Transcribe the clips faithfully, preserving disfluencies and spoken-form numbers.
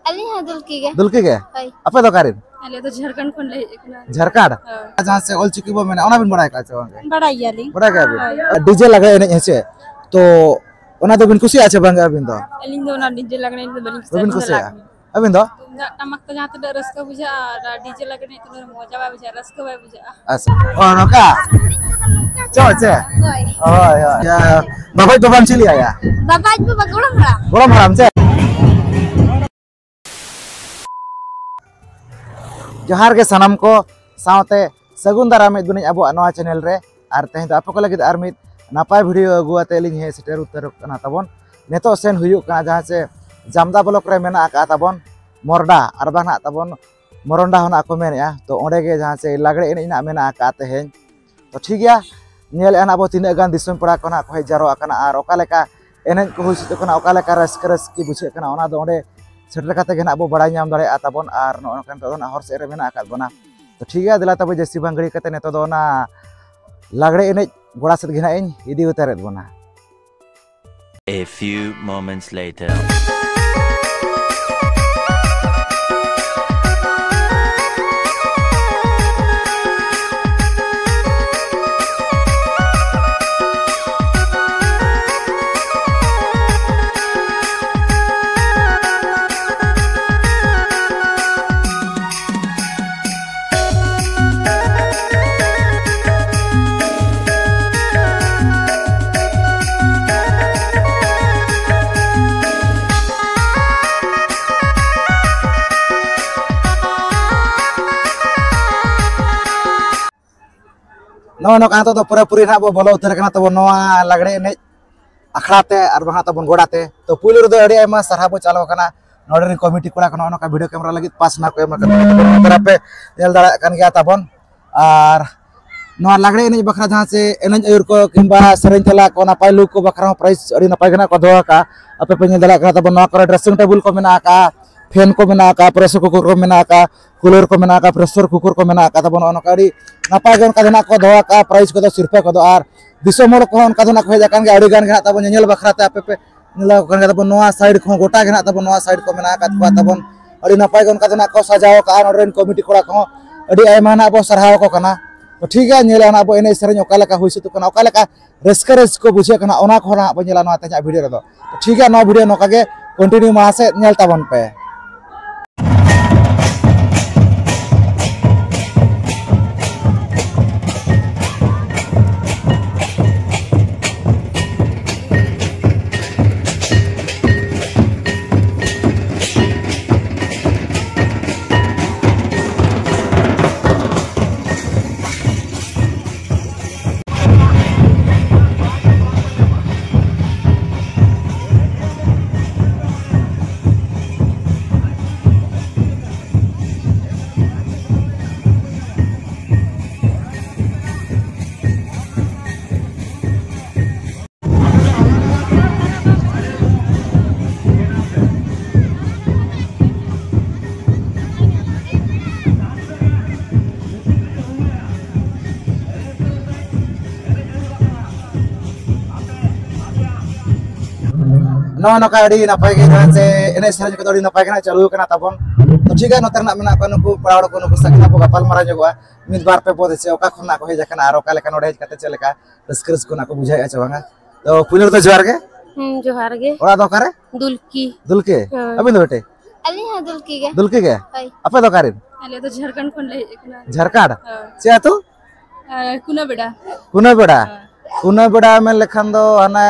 ᱟᱹᱞᱤᱧ ᱦᱚᱸ ᱫᱩᱞᱠᱤ ᱜᱮ᱾ ᱫᱩᱞᱠᱤ ᱜᱮ? ᱦᱳᱭ᱾ ᱟᱯᱮ ᱫᱚ ᱚᱠᱟᱨᱮᱱ? ᱟᱞᱮ ᱫᱚ ᱡᱷᱟᱲᱠᱷᱚᱸᱰ ᱠᱷᱚᱱ ᱞᱮ ᱦᱮᱡ ᱟᱠᱟᱱᱟ᱾ ᱡᱷᱟᱲᱠᱷᱚᱸᱰ? ᱦᱳᱭ᱾ ᱡᱟᱦᱟᱸ ᱥᱮ ᱚᱞᱪᱤᱠᱤ ᱵᱚ ᱢᱮᱱᱟ, ᱚᱱᱟ ᱵᱤᱱ ᱵᱟᱲᱟᱭ ᱟᱠᱟᱫ ᱪᱮ ᱵᱟᱝ? ᱵᱟᱲᱟᱭ ᱜᱮᱭᱟᱞᱤᱧ᱾ ᱵᱟᱲᱟᱭ ᱜᱮᱭᱟ ᱵᱤᱱ? ᱦᱳᱭ᱾ ᱰᱤᱡᱮ ᱞᱟᱜᱽᱲᱮ ᱮᱱᱮᱡ, ᱦᱮᱸ ᱪᱮ? ᱛᱚ ᱚᱱᱟ ᱫᱚᱵᱤᱱ ᱠᱩᱥᱤᱭᱟᱜᱼᱟ ᱪᱮ ᱵᱟᱝ ᱟᱹᱵᱤᱱ ᱫᱚ? ᱟᱹᱞᱤᱧ ᱫᱚ ᱚᱱᱟ ᱰᱤᱡᱮ ᱞᱟᱜᱽᱲᱮ ᱮᱱᱮᱡ ᱫᱚ ᱵᱟᱹᱞᱤᱧ ᱵᱟᱹᱵᱤᱱ ᱠᱩᱥᱤᱭᱟᱜᱼᱟ? ᱞᱟᱜᱽᱲᱮ᱾ ᱟᱹᱵᱤᱱ ᱫᱚ? ᱛᱩᱢᱫᱟᱜ ᱴᱟᱢᱟᱠ ᱛᱮ ᱡᱟᱦᱟᱸ ᱛᱤᱱᱟᱹᱜ ᱨᱟᱹᱥᱠᱟᱹ ᱵᱩᱡᱷᱟᱹᱜᱼᱟ, ᱟᱨ ᱰᱤᱡᱮ ᱞᱟᱜᱽᱲᱮ ᱮᱱᱮᱡ ᱛᱮᱫᱚ ᱢᱚᱡᱟ ᱵᱟᱭ ᱵᱩᱡᱷᱟᱹᱜᱼᱟ, ᱨᱟᱹᱥᱠᱟᱹ ᱵᱟᱭ ᱵᱩᱡᱷᱟᱹᱜᱼᱟ᱾ ᱟᱪᱪᱷᱟ᱾ ᱚ, ᱱᱚᱝᱠᱟ? ᱪᱚ, ᱪᱮ? ᱦᱳᱭ᱾ ᱦᱳᱭ, ᱦᱳᱭ᱾ ᱤᱭᱟᱹ, ᱵᱟᱵᱟᱭᱤᱡ ᱵᱟᱵᱟᱢ ᱪᱮᱫ ᱞᱮᱭᱟ? ᱵᱟᱵᱟᱭᱤᱡ ᱵᱟᱵᱟ ᱜᱚᱲᱚᱢ ᱦᱟᱲᱟᱢ᱾ ᱜᱚᱲᱚᱢ ᱦᱟᱲᱟᱢ ᱪᱮ? ᱡᱚᱦᱟᱨ ᱜᱮ ᱥᱟᱱᱟᱢ ᱠᱚ, ᱥᱟᱶᱛᱮ ᱥᱟᱹᱜᱩᱱ ᱫᱟᱨᱟᱢᱮᱫ ᱵᱚᱱᱟᱹᱧ ᱟᱵᱚᱣᱟᱜ ᱱᱚᱣᱟ ᱪᱮᱱᱮᱞ ᱨᱮ᱾ ᱟᱨ ᱛᱮᱦᱮᱧ ᱫᱚ ᱟᱯᱮ ᱠᱚ ᱞᱟᱹᱜᱤᱫ ᱟᱨ ᱢᱤᱫ ᱱᱟᱯᱟᱭ ᱵᱷᱤᱰᱤᱭᱳ ᱟᱹᱜᱩ ᱟᱛᱮ ᱞᱤᱧ ᱦᱮᱡ ᱥᱮᱴᱮᱨ ᱩᱛᱟᱹᱨᱚᱜ ᱠᱟᱱᱟ ᱛᱟᱵᱚᱱ᱾ ᱱᱤᱛᱚᱜ ᱥᱮᱱ ᱦᱩᱭᱩᱜ ᱠᱟᱱᱟ ᱡᱟᱦᱟᱸ ᱪᱮ ᱡᱟᱢᱫᱟ ᱵᱞᱚᱠ ᱨᱮ ᱢᱮᱱᱟᱜ ᱟᱠᱟᱫ ᱛᱟᱵᱚᱱ ᱢᱚᱨᱰᱟ, ᱟᱨ ᱵᱟᱝ ᱦᱟᱸᱜ ᱛᱟᱵᱚᱱ ᱢᱚᱨᱚᱱᱰᱟ ᱦᱚᱸ ᱱᱟᱜ ᱠᱚ ᱢᱮᱱᱮᱫᱼᱟ᱾ ᱛᱚ ᱚᱸᱰᱮ ᱜᱮ ᱡᱟᱦᱟᱸ ᱪᱮ ᱞᱟᱜᱽᱲᱮ ᱮᱱᱮᱡ ᱱᱟᱜ ᱢᱮᱱᱟᱜ ᱟᱠᱟᱫ ᱛᱮᱦᱮᱧ᱾ ᱛᱚ ᱴᱷᱤᱠ ᱜᱮᱭᱟ, ᱧᱮᱞᱮᱫᱼᱟ ᱱᱟᱜ ᱟᱵᱚ ᱛᱤᱱᱟᱹᱜ ᱜᱟᱱ ᱫᱤᱥᱚᱢ ᱯᱮᱲᱟ ᱠᱚ ᱱᱟᱜ ᱠᱚ ᱦᱮᱡ ᱡᱟᱨᱣᱟᱜ ᱠᱟᱱᱟ ᱟᱨ ᱚᱠᱟ ᱞᱮᱠᱟ ᱮᱱᱮᱡ ᱠᱚ ᱦᱩᱭ ᱥᱟᱹᱛᱚᱜ ᱠᱟᱱᱟ, ᱚᱠᱟ ᱞᱮᱠᱟ ᱨᱟᱹᱥᱠᱟᱹ ᱨᱟᱹᱥᱠᱤ ᱵᱩᱡᱷᱟᱹᱜ ᱠᱟᱱᱟ, ᱚᱱᱟ ᱫᱚ ᱚᱸᱰᱮ ᱥᱮᱴᱮᱨ ᱠᱟᱛᱮ ᱜᱮ ᱱᱟᱜ ᱵᱚ ᱵᱟᱲᱟᱭ ᱧᱟᱢ ᱫᱟᱲᱮᱭᱟᱜᱼᱟ ᱛᱟᱵᱚᱱ᱾ ᱟᱨ ᱱᱚᱜᱼᱚ ᱱᱚᱝᱠᱟ ᱱᱤᱛᱚᱜ ᱫᱚ ᱱᱟᱜ ᱦᱚᱨ ᱥᱮᱫ ᱨᱮ ᱢᱮᱱᱟᱜ ᱟᱠᱟᱫ ᱵᱚᱱᱟ᱾ ᱛᱚ ᱴᱷᱤᱠ ᱜᱮᱭᱟ, ᱫᱮᱞᱟ ᱛᱚᱵᱮ ᱡᱟᱹᱥᱛᱤ ᱵᱟᱝ ᱜᱷᱟᱹᱲᱤ ᱠᱟᱛᱮ ᱱᱤᱛᱚᱜ ᱫᱚ ᱚᱱᱟ ᱞᱟᱜᱽᱲᱮ ᱮᱱᱮᱡ ᱜᱚᱲᱟ ᱥᱮᱫ ᱜᱮ ᱱᱟᱜ ᱤᱧ ᱤᱫᱤ ᱩᱛᱟᱹᱨᱮᱫ ᱵᱚᱱᱟ᱾ A few moments later. ᱱᱚᱜᱼᱚ ᱱᱚᱝᱠᱟ ᱱᱤᱛᱚᱜ ᱫᱚ ᱯᱩᱨᱟᱹᱯᱩᱨᱤ ᱱᱟᱦᱟᱜ ᱵᱚ ᱵᱚᱞᱚ ᱩᱛᱟᱹᱨ ᱠᱟᱱᱟ ᱛᱟᱵᱚᱱ ᱱᱚᱣᱟ ᱞᱟᱜᱽᱲᱮ ᱮᱱᱮᱡ ᱟᱠᱷᱲᱟ ᱛᱮ ᱟᱨ ᱵᱟᱝ ᱛᱟᱵᱚᱱ ᱜᱚᱰᱟ ᱛᱮ᱾ ᱛᱚ ᱯᱩᱭᱞᱩ ᱨᱮᱫᱚ ᱟᱹᱰᱤ ᱟᱭᱢᱟ ᱥᱟᱨᱦᱟᱣ ᱵᱚ ᱪᱟᱞ ᱟᱠᱚ ᱠᱟᱱᱟ ᱱᱚᱰᱮ ᱨᱮᱱ ᱠᱚᱢᱤᱴᱤ ᱠᱚᱲᱟ ᱠᱚ ᱱᱚᱜᱼᱚ ᱱᱚᱝᱠᱟ ᱵᱷᱤᱰᱤᱭᱳ ᱠᱮᱢᱮᱨᱟ ᱞᱟᱹᱜᱤᱫ ᱯᱟᱥ ᱱᱟᱦᱟᱜ ᱠᱚ ᱮᱢ ᱟᱠᱟᱫ ᱵᱚᱱᱟ᱾ ᱛᱚ ᱱᱚᱛᱮ ᱨᱮ ᱯᱮ ᱧᱮᱞ ᱫᱟᱲᱮᱭᱟᱜ ᱠᱟᱱ ᱜᱮᱭᱟ ᱛᱟᱵᱚᱱ᱾ ᱟᱨ ᱱᱚᱣᱟ ᱞᱟᱜᱽᱲᱮ ᱮᱱᱮᱡ ᱵᱟᱠᱷᱨᱟ ᱡᱟᱦᱟᱸ ᱥᱮ ᱮᱱᱮᱡ ᱟᱹᱭᱩᱨ ᱠᱚ ᱠᱤᱝᱵᱟ ᱥᱮᱨᱮᱧ ᱛᱮᱞᱟ ᱠᱚ ᱱᱟᱯᱟᱭ ᱞᱩᱠ ᱠᱚ ᱵᱟᱠᱷᱨᱟ ᱦᱚᱸ ᱯᱨᱟᱭᱤᱡᱽ ᱟᱹᱰᱤ ᱱᱟᱯᱟᱭ ᱜᱮ ᱱᱟᱜ ᱠᱚ ᱫᱚᱦᱚ ᱟᱠᱟᱫᱼᱟ᱾ ᱟᱯᱮ ᱯᱮ ᱧᱮᱞ ᱫᱟᱲᱮᱭᱟᱜ ᱠᱟᱱᱟ ᱛᱟᱵᱚᱱ ᱱᱚᱣᱟ ᱠᱚᱨᱮ ᱰᱨᱮᱥᱤᱝ ᱴᱮᱵᱩᱞ ᱠᱚ ᱢᱮᱱᱟᱜ ᱟᱠᱟᱫᱼᱟ, ᱯᱷᱮᱱ ᱠᱚ ᱢᱮᱱᱟᱜ ᱟᱠᱟᱫᱼᱟ, ᱯᱨᱮᱥᱟᱨ ᱠᱩᱠᱟᱨ ᱠᱚ ᱢᱮᱱᱟᱜ ᱟᱠᱟᱫᱼᱟ, ᱠᱩᱞᱟᱨ ᱠᱚ ᱢᱮᱱᱟᱜ ᱟᱠᱟᱫᱼᱟ, ᱯᱨᱮᱥᱟᱨ ᱠᱩᱠᱟᱨ ᱠᱚ ᱢᱮᱱᱟᱜ ᱟᱠᱟᱫ ᱛᱟᱵᱚᱱ ᱱᱚᱜᱼᱚ ᱱᱚᱝᱠᱟ ᱟᱹᱰᱤ ᱱᱟᱯᱟᱭ ᱜᱮ ᱚᱱᱠᱟ ᱫᱚ ᱱᱟᱜ ᱠᱚ ᱫᱚᱦᱚ ᱟᱠᱟᱫᱼᱟ ᱯᱨᱟᱭᱤᱡᱽ ᱠᱚᱫᱚ ᱥᱤᱨᱯᱟᱹ ᱠᱚᱫᱚ᱾ ᱟᱨ ᱫᱤᱥᱚᱢ ᱦᱚᱲ ᱠᱚᱦᱚᱸ ᱚᱱᱠᱟ ᱫᱚ ᱱᱟᱜ ᱠᱚ ᱦᱮᱡ ᱟᱠᱟᱱ ᱜᱮᱭᱟ ᱟᱹᱰᱤ ᱜᱟᱱ ᱜᱮ ᱱᱟᱜ ᱛᱟᱵᱚᱱ ᱧᱮᱧᱮᱞ ᱵᱟᱠᱷᱨᱟ ᱛᱮ ᱟᱯᱮ ᱯᱮ ᱧᱮᱞ ᱟᱠᱚ ᱠᱟᱱ ᱜᱮᱭᱟ ᱛᱟᱵᱚᱱ ᱱᱚᱣᱟ ᱥᱟᱭᱤᱰ ᱠᱚᱦᱚᱸ ᱜᱚᱴᱟ ᱜᱮ ᱱᱟᱜ ᱛᱟᱵᱚᱱ ᱱᱚᱣᱟ ᱥᱟᱭᱤᱰ ᱠᱚ ᱢᱮᱱᱟᱜ ᱟᱠᱟᱫ ᱠᱚᱣᱟ ᱛᱟᱵᱚᱱ ᱟᱹᱰᱤ ᱱᱟᱯᱟᱭ ᱜᱮ ᱚᱱᱠᱟ ᱫᱚ ᱱᱟᱜ ᱠᱚ ᱥᱟᱡᱟᱣ ᱟᱠᱟᱫᱼᱟ᱾ ᱱᱚᱰᱮ ᱨᱮᱱ ᱠᱚᱢᱤᱴᱤ ᱠᱚᱲᱟ ᱠᱚᱦᱚᱸ ᱟᱹᱰᱤ ᱟᱭᱢᱟ ᱱᱟᱜ ᱵᱚ ᱥᱟᱨᱦᱟᱣ ᱟᱠᱚ ᱠᱟᱱᱟ᱾ ᱛᱚ ᱴᱷᱤᱠ ᱜᱮᱭᱟ, ᱧᱮᱞᱟ ᱱᱟᱜ ᱵᱚ ᱮᱱᱮᱡ ᱥᱮᱨᱮᱧ ᱚᱠᱟ ᱞᱮᱠᱟ ᱦᱩᱭ ᱥᱟᱹᱛᱚᱜ ᱠᱟᱱᱟ, ᱚᱠᱟ ᱞᱮᱠᱟ ᱨᱟᱹᱥᱠᱟᱹ ᱨᱟᱹᱥᱠᱟᱹ ᱵᱩᱡᱷᱟᱹᱜ ᱠᱟᱱᱟ, ᱚᱱᱟ ᱠᱚᱦᱚᱸ ᱱᱟᱜ ᱵᱚ ᱧᱮᱞᱟ ᱱᱚᱣᱟ ᱛᱮᱦᱮᱧᱟᱜ ᱵᱷᱤᱰᱤᱭᱳ ᱨᱮᱫᱚ᱾ ᱛᱚ ᱴᱷᱤᱠ ᱜᱮᱭᱟ, ᱱᱚᱣᱟ ᱵᱷᱤᱰᱤᱭᱳ ᱱᱚᱝᱠᱟ ᱜᱮ ᱠᱚᱱᱴᱤᱱᱤᱭᱩ ᱢᱟᱲᱟᱝ ᱥᱮᱫ ᱧᱮᱞ ᱛᱟᱵᱚᱱ ᱯᱮ᱾ ᱱᱚᱜᱼᱚ ᱱᱚᱝᱠᱟ ᱟᱹᱰᱤ ᱱᱟᱯᱟᱭ ᱜᱮ ᱡᱟᱦᱟᱸ ᱥᱮ ᱮᱱᱮᱡ ᱥᱮᱨᱮᱧ ᱠᱚᱫᱚ ᱟᱹᱰᱤ ᱱᱟᱯᱟᱭ ᱜᱮ ᱱᱟᱜ ᱪᱟᱹᱞᱩ ᱟᱠᱟᱱᱟ ᱛᱟᱵᱚᱱ᱾ ᱛᱚ ᱴᱷᱤᱠ ᱜᱮᱭᱟ, ᱱᱚᱛᱮ ᱨᱮᱱᱟᱜ ᱢᱮᱱᱟᱜ ᱠᱚᱣᱟ ᱱᱩᱠᱩ ᱯᱮᱲᱟ ᱦᱚᱲ ᱠᱚ, ᱱᱩᱠᱩ ᱥᱟᱶ ᱜᱮ ᱱᱟᱜ ᱵᱚ ᱜᱟᱯᱟᱞ ᱢᱟᱨᱟᱣ ᱧᱚᱜᱚᱜᱼᱟ ᱢᱤᱫ ᱵᱟᱨ ᱯᱮ ᱯᱚᱫ ᱥᱮ ᱚᱠᱟ ᱠᱷᱚᱱ ᱱᱟᱜ ᱠᱚ ᱦᱮᱡ ᱟᱠᱟᱱᱟ ᱟᱨ ᱚᱠᱟ ᱞᱮᱠᱟ ᱱᱚᱰᱮ ᱦᱮᱡ ᱠᱟᱛᱮ ᱪᱮᱫ ᱞᱮᱠᱟ ᱨᱟᱹᱥᱠᱟᱹ ᱨᱟᱹᱥᱠᱟᱹ ᱱᱟᱜ ᱠᱚ ᱵᱩᱡᱷᱟᱹᱣᱮᱫᱼᱟ ᱪᱮ ᱵᱟᱝᱟ᱾ ᱛᱚ ᱯᱩᱭᱞᱩ ᱨᱮᱫᱚ ᱡᱚᱦᱟᱨ ᱜᱮ᱾ ᱦᱩᱸ, ᱡᱚᱦᱟᱨ ᱜᱮ᱾ ᱚᱲᱟᱜ ᱫᱚ ᱚᱠᱟᱨᱮ? ᱫᱩᱞᱠᱤ᱾ ᱫᱩᱞᱠᱤ? ᱦᱮᱸ᱾ ᱟᱹᱵᱤᱱ ᱫᱚ ᱵᱮᱴᱮ? ᱟᱹᱞᱤᱧ ᱦᱚᱸ ᱫᱩᱞᱠᱤ ᱜᱮ᱾ ᱫᱩᱞᱠᱤ ᱜᱮ? ᱦᱳᱭ᱾ ᱟᱯᱮ ᱫᱚ ᱚᱠᱟᱨᱮᱱ? ᱟᱞᱮ ᱫᱚ ᱡᱷᱟᱲᱠᱷᱚᱸᱰ ᱠᱷᱚᱱ ᱞᱮ ᱦᱮᱡ ᱟᱠᱟᱱᱟ᱾ ᱡᱷᱟᱲᱠᱷᱚᱸᱰ? ᱦᱳᱭ᱾ ᱪᱮᱫ ᱟᱹᱛᱩ? ᱟᱨ ᱠᱩᱱᱟᱹᱵᱮᱲᱟ᱾ ᱠᱩᱱᱟᱹᱵᱮᱲᱟ? ᱦᱳᱭ᱾ ᱠᱩᱱᱟᱹᱵᱮᱲᱟ ᱢᱮᱱ ᱞᱮᱠᱷᱟᱱ ᱫᱚ ᱦᱟᱱᱮ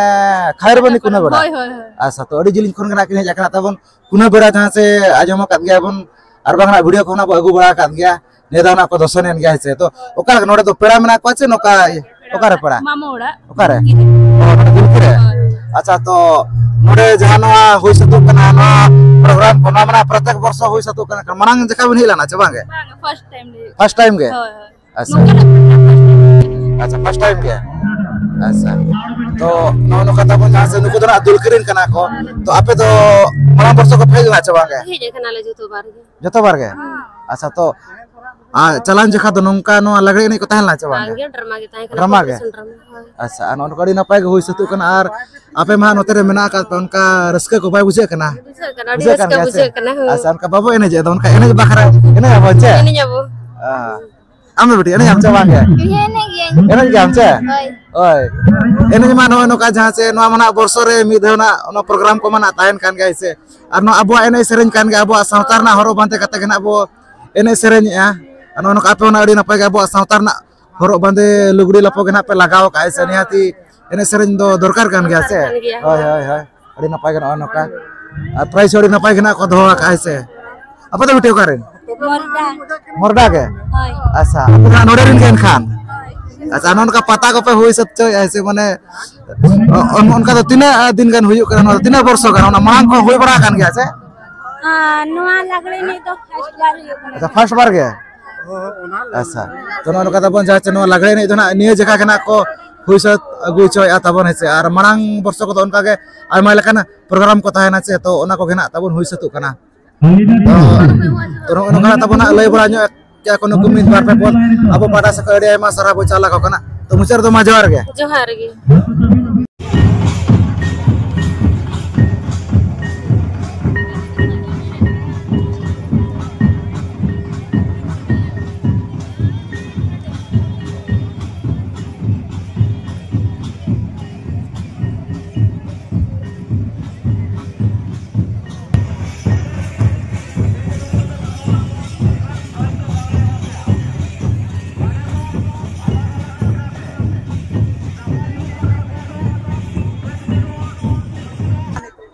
ᱠᱷᱟᱭᱨᱵᱚᱱᱤ ᱠᱩᱱᱟᱹᱵᱮᱲᱟ? ᱦᱳᱭ, ᱦᱳᱭ, ᱦᱳᱭ᱾ ᱟᱪᱪᱷᱟ, ᱛᱚ ᱟᱹᱰᱤ ᱡᱤᱞᱤᱧ ᱠᱷᱚᱱ ᱜᱮ ᱱᱟᱜ ᱠᱤᱱ ᱦᱮᱡ ᱟᱠᱟᱱᱟ ᱛᱟᱵᱚᱱ᱾ ᱠᱩᱱᱟᱹᱵᱮᱲᱟ ᱡᱟᱦᱟᱸ ᱥᱮ ᱟᱸᱡᱚᱢ ᱟᱠᱟᱫ ᱜᱮᱭᱟ ᱵᱚᱱ, ᱟᱨ ᱵᱟᱝ ᱱᱟᱜ ᱵᱷᱤᱰᱤᱭᱳ ᱠᱚᱦᱚᱸ ᱱᱟᱜ ᱵᱚ ᱟᱹᱜᱩ ᱵᱟᱲᱟ ᱟᱠᱟᱫ ᱜᱮᱭᱟ᱾ ᱱᱤᱭᱟᱹ ᱫᱷᱟᱣ ᱱᱟᱜ ᱠᱚ ᱫᱚᱥᱚᱱ ᱮᱱ ᱜᱮᱭᱟ, ᱦᱮᱸ ᱥᱮ? ᱛᱚ ᱚᱠᱟ ᱞᱮᱠᱟ ᱱᱚᱰᱮ ᱫᱚ ᱯᱮᱲᱟ ᱢᱮᱱᱟᱜ ᱠᱚᱣᱟ ᱪᱮ ᱱᱚᱝᱠᱟ? ᱚᱠᱟᱨᱮ ᱯᱮᱲᱟ? ᱢᱟᱢᱟ ᱚᱲᱟᱜ᱾ ᱚᱠᱟᱨᱮ? ᱫᱩᱞᱠᱤ ᱨᱮ᱾ ᱚ, ᱱᱚᱰᱮ ᱫᱩᱞᱠᱤ ᱨᱮ? ᱦᱳᱭ᱾ ᱟᱪᱪᱷᱟ, ᱛᱚ ᱱᱚᱰᱮ ᱡᱟᱦᱟᱸ ᱱᱚᱣᱟ ᱦᱩᱭ ᱥᱟᱹᱛᱚᱜ ᱠᱟᱱᱟ, ᱱᱚᱣᱟ ᱯᱨᱳᱜᱨᱟᱢ ᱠᱚ, ᱱᱚᱣᱟ ᱢᱟᱱᱮ ᱯᱨᱚᱛᱮᱠ ᱵᱚᱨᱥᱚ ᱦᱩᱭ ᱥᱟᱹᱛᱚᱜ ᱠᱟᱱᱟ, ᱢᱟᱲᱟᱝ ᱡᱚᱠᱷᱟ ᱵᱤᱱ ᱦᱮᱡ ᱞᱮᱱᱟ ᱪᱮ ᱵᱟᱝ ᱜᱮ? ᱵᱟᱝ, ᱯᱷᱟᱨᱥᱴ ᱴᱟᱭᱤᱢ ᱞᱮ ᱦᱮᱡ ᱯᱷᱟᱨᱥᱴ ᱴᱟᱭᱤᱢ ᱜᱮ? ᱦᱳᱭ, ᱦᱳᱭ᱾ ᱟᱪᱪᱷᱟ᱾ ᱱᱚᱝᱠᱟᱱᱟᱜ program first time᱾ ᱟᱪᱪᱷᱟ, first time ᱜᱮ᱾ ᱟᱪᱪᱷᱟ᱾ ᱛᱚ, ᱱᱚᱜᱼᱚ ᱱᱚᱝᱠᱟ ᱛᱟᱵᱚᱱ ᱡᱟᱦᱟᱸ ᱥᱮ ᱱᱩᱠᱩ ᱫᱚ ᱱᱟᱜ ᱫᱩᱞᱠᱤᱨᱤᱱ ᱠᱟᱱᱟ ᱠᱚ᱾ ᱛᱚ, ᱟᱯᱮ ᱫᱚ ᱢᱟᱲᱟᱝ ᱵᱚᱨᱥᱚ ᱠᱚ ᱯᱮ ᱦᱮᱡ ᱞᱮᱱᱟ ᱪᱮ ᱵᱟᱝ ᱜᱮ? ᱦᱮᱡ ᱟᱠᱟᱱᱟᱞᱮ ᱡᱚᱛᱚ ᱵᱟᱨ ᱜᱮ᱾ ᱡᱚᱛᱚ ᱵᱟᱨ ᱜᱮ? ᱟᱪᱪᱷᱟ, ᱛᱚ, ᱟᱨ ᱪᱟᱞᱟᱣᱮᱱ ᱡᱚᱠᱷᱟ ᱫᱚ ᱱᱚᱝᱠᱟ ᱱᱚᱣᱟ ᱞᱟᱜᱽᱲᱮ ᱮᱱᱮᱡ ᱠᱚ ᱛᱟᱦᱮᱸ ᱞᱮᱱᱟ ᱪᱮ ᱵᱟᱝ ᱵᱟᱝ ᱜᱮ? ᱜᱮ, drama ᱜᱮ ᱛᱟᱦᱮᱸ ᱠᱟᱱᱟ, drama ᱜᱮ? Competition drama, ᱦᱳᱭ᱾ ᱟᱪᱪᱷᱟ, ᱟᱨ ᱱᱚᱜᱼᱚ ᱱᱚᱝᱠᱟ ᱟᱹᱰᱤ ᱱᱟᱯᱟᱭ ᱜᱮ ᱦᱩᱭ ᱥᱟᱹᱛᱚᱜ ᱠᱟᱱᱟ᱾ ᱟᱨ ᱟᱯᱮ ᱢᱟ ᱱᱚᱛᱮ ᱨᱮ ᱢᱮᱱᱟᱜ ᱟᱠᱟᱫ ᱯᱮ, ᱚᱱᱠᱟ ᱨᱟᱹᱥᱠᱟᱹ ᱠᱚ ᱵᱟᱭ ᱵᱩᱡᱷᱟᱹᱜ ᱠᱟᱱᱟ? ᱵᱩᱡᱷᱟᱹᱜ ᱠᱟᱱᱟ, ᱟᱹᱰᱤ ᱵᱩᱡᱷᱟᱹᱜ ᱠᱟᱱ ᱨᱟᱹᱥᱠᱟᱹ ᱜᱮᱭᱟ ᱥᱮ? ᱵᱩᱡᱷᱟᱹᱜ ᱠᱟᱱᱟ, ᱦᱳᱭ᱾ ᱟᱪᱪᱷᱟ, ᱚᱱᱠᱟ ᱵᱟᱵᱚ ᱮᱱᱮᱡᱮᱫ ᱫᱚ, ᱚᱱᱠᱟ ᱮᱱᱮᱡ ᱵᱟᱠᱷᱨᱟ ᱮᱱᱮᱡ ᱟᱵᱚᱱ ᱪᱮ? ᱮᱱᱮᱡ ᱟᱵᱚ᱾ ᱦᱮᱸ᱾ ᱟᱢ ᱫᱚ ᱵᱤᱴᱤ ᱮᱱᱮᱡ ᱟᱢ ᱪᱮ ᱵᱟᱝ ᱜᱮ? ᱤᱧ ᱦᱚᱸ ᱮᱱᱮᱡ ᱜᱤᱭᱟᱹᱧ᱾ ᱮᱱᱮᱡ ᱜᱮᱭᱟᱢ ᱪᱮ? ᱦᱳᱭ᱾ ᱦᱳᱭ᱾ ᱮᱱᱮᱡ ᱢᱟ ᱱᱚᱜᱼᱚᱭ ᱱᱚᱝᱠᱟ ᱡᱟᱦᱟᱸ ᱪᱮ ᱱᱚᱣᱟ ᱢᱟ ᱱᱟᱜ ᱵᱚᱨᱥᱚ ᱨᱮ ᱢᱤᱫ ᱫᱷᱟᱣ ᱱᱟᱜ ᱚᱱᱟ program ᱠᱚ ᱢᱟ ᱱᱟᱜ ᱛᱟᱦᱮᱱ ᱠᱟᱱ ᱜᱮᱭᱟ ᱥᱮ? ᱟᱨ ᱱᱚᱣᱟ ᱟᱵᱚᱣᱟᱜ ᱮᱱᱮᱡ ᱥᱮᱨᱮᱧ ᱠᱟᱱ ᱜᱮᱭᱟ, ᱟᱵᱚᱣᱟᱜ ᱥᱟᱶᱛᱟ ᱨᱮᱱᱟᱜ ᱦᱚᱨᱚᱜ ᱵᱟᱸᱫᱮ ᱠᱟᱛᱮ ᱜᱮ ᱱᱟᱜ ᱵᱚ ᱮᱱᱮᱡ ᱥᱮᱨᱮᱧᱮᱜᱼᱟ᱾ ᱟᱨ ᱱᱚᱜᱼᱚ ᱱᱚᱝᱠᱟ ᱟᱯᱮ ᱦᱚᱸ ᱱᱟᱜ ᱟᱹᱰᱤ ᱱᱟᱯᱟᱭ ᱜᱮ ᱟᱵᱚᱣᱟᱜ ᱥᱟᱶᱛᱟ ᱨᱮᱱᱟᱜ ᱦᱚᱨᱚᱜ ᱵᱟᱸᱫᱮ ᱞᱩᱜᱽᱲᱤ ᱞᱟᱯᱚ ᱜᱮ ᱱᱟᱜ ᱯᱮ ᱞᱟᱜᱟᱣ ᱠᱟᱜᱼᱟ ᱥᱮ? ᱱᱤᱦᱟᱹᱛᱤ ᱮᱱᱮᱡ ᱥᱮᱨᱮᱧ ᱫᱚ ᱫᱚᱨᱠᱟᱨ ᱠᱟᱱ ᱜᱮᱭᱟ ᱥᱮ? ᱫᱚᱨᱠᱟᱨ ᱠᱟᱱ ᱜᱮᱭᱟ᱾ ᱦᱳᱭ, ᱦᱳᱭ, ᱦᱳᱭ᱾ ᱟᱹᱰᱤ ᱱᱟᱯᱟᱭ ᱜᱮ ᱱᱚᱜᱼᱚᱭ ᱱᱚᱝᱠᱟ᱾ ᱟᱨ prize ᱦᱚᱸ ᱟᱹᱰᱤ ᱱᱟᱯᱟᱭ ᱜᱮ ᱱᱟᱜ ᱠᱚ ᱫᱚᱦᱚ ᱟᱠᱟᱫᱼᱟ ᱥᱮ? ᱟᱯᱮ ᱫᱚ ᱵᱤᱴᱤ ᱚᱠᱟ ᱨᱮᱱ? ᱢᱚᱨᱫᱟ᱾ ᱢᱚᱨᱫᱟ ᱜᱮ? ᱦᱳᱭ᱾ ᱟᱪᱪᱷᱟ, ᱟᱯᱮ ᱫᱚ ᱱᱟᱜ ᱱᱚᱰᱮ ᱨᱮᱱ ᱜᱮ ᱮᱱᱠᱷᱟᱱ? ᱟᱪᱪᱷᱟ, ᱱᱚᱜᱼᱚ ᱱᱚᱝᱠᱟ ᱯᱟᱛᱟ ᱠᱚᱯᱮ ᱦᱩᱭ ᱥᱟᱹᱛ ᱦᱚᱪᱚᱭᱮᱫᱼᱟ ᱥᱮ? ᱢᱟᱱᱮ, ᱚ-, ᱚᱱᱠᱟ ᱫᱚ ᱛᱤᱱᱟᱹᱜ ᱫᱤᱱ ᱜᱟᱱ ᱦᱩᱭᱩᱜ ᱠᱟᱱᱟ? ᱱᱚᱣᱟ ᱫᱚ ᱛᱤᱱᱟᱹᱜ ᱵᱚᱨᱥᱚ ᱜᱟᱱ? ᱚᱱᱟ ᱢᱟᱲᱟᱝ ᱠᱷᱚᱱ ᱦᱩᱭ ᱵᱟᱲᱟ ᱟᱠᱟᱱ ᱜᱮᱭᱟ ᱥᱮ? ᱟᱨ ᱱᱚᱣᱟ ᱞᱟᱜᱽᱲᱮ ᱮᱱᱮᱡ ᱫᱚ first ᱵᱟᱨ ᱦᱩᱭᱩᱜ ᱠᱟᱱᱟ᱾ ᱟᱪᱪᱷᱟ, first ᱵᱟᱨ ᱜᱮ? ᱟᱪᱪᱷᱟ, ᱛᱚ, ᱱᱚᱜᱼᱚ ᱱᱚᱝᱠᱟ ᱛᱟᱵᱚᱱ ᱡᱟᱦᱟᱸ ᱪᱮ ᱱᱚᱣᱟ ᱞᱟᱜᱽᱲᱮ ᱮᱱᱮᱡ ᱫᱚ ᱱᱟᱜ ᱱᱤᱭᱟᱹ ᱡᱟᱭᱜᱟ ᱜᱮ ᱱᱟᱜ ᱠᱚ ᱦᱩᱭ ᱥᱟᱹᱛ ᱟᱹᱜᱩ ᱦᱚᱪᱚᱭᱮᱫᱼᱟ ᱛᱟᱵᱚᱱ, ᱦᱮᱸ ᱥᱮ? ᱟᱨ ᱢᱟᱲᱟᱝ ᱵᱚᱨᱥᱚ ᱠᱚᱫᱚ ᱚᱱᱠᱟ ᱜᱮ ᱟᱭᱢᱟ ᱞᱮᱠᱟᱱ program ᱠᱚ ᱛᱟᱦᱮᱱᱟ ᱪᱮ, ᱛᱚ, ᱚᱱᱟ ᱠᱚᱜᱮ ᱱᱟᱜ ᱛᱟᱵᱚᱱ ᱦᱩᱭ ᱥᱟᱹᱛᱚᱜ ᱠᱟᱱᱟ᱾ ᱛᱚ, ᱛᱚ, ᱱᱚᱜᱼᱚ ᱱᱚᱝᱠᱟ ᱛᱟᱵᱚᱱ ᱦᱟᱸᱜ ᱞᱟᱹᱭ ᱵᱟᱲᱟ ᱧᱚᱜ ᱠᱮᱭᱟ ᱠᱚ ᱱᱩᱠᱩ ᱢᱤᱫ ᱵᱟᱨ ᱯᱮ ᱯᱚᱫ ᱟᱵᱚ ᱯᱟᱦᱴᱟ ᱥᱮᱫ ᱠᱷᱚᱱ ᱟᱹᱰᱤ ᱟᱭᱢᱟ ᱥᱟᱨᱦᱟᱣ ᱵᱚᱱ ᱪᱟᱞ ᱟᱠᱚ ᱠᱟᱱᱟ᱾ ᱛᱚ, ᱢᱩᱪᱟᱹᱫ ᱨᱮᱫᱚ ᱢᱟ ᱡᱚᱦᱟᱨ ᱜᱮ᱾ ᱡᱚᱦᱟᱨ ᱜᱮ᱾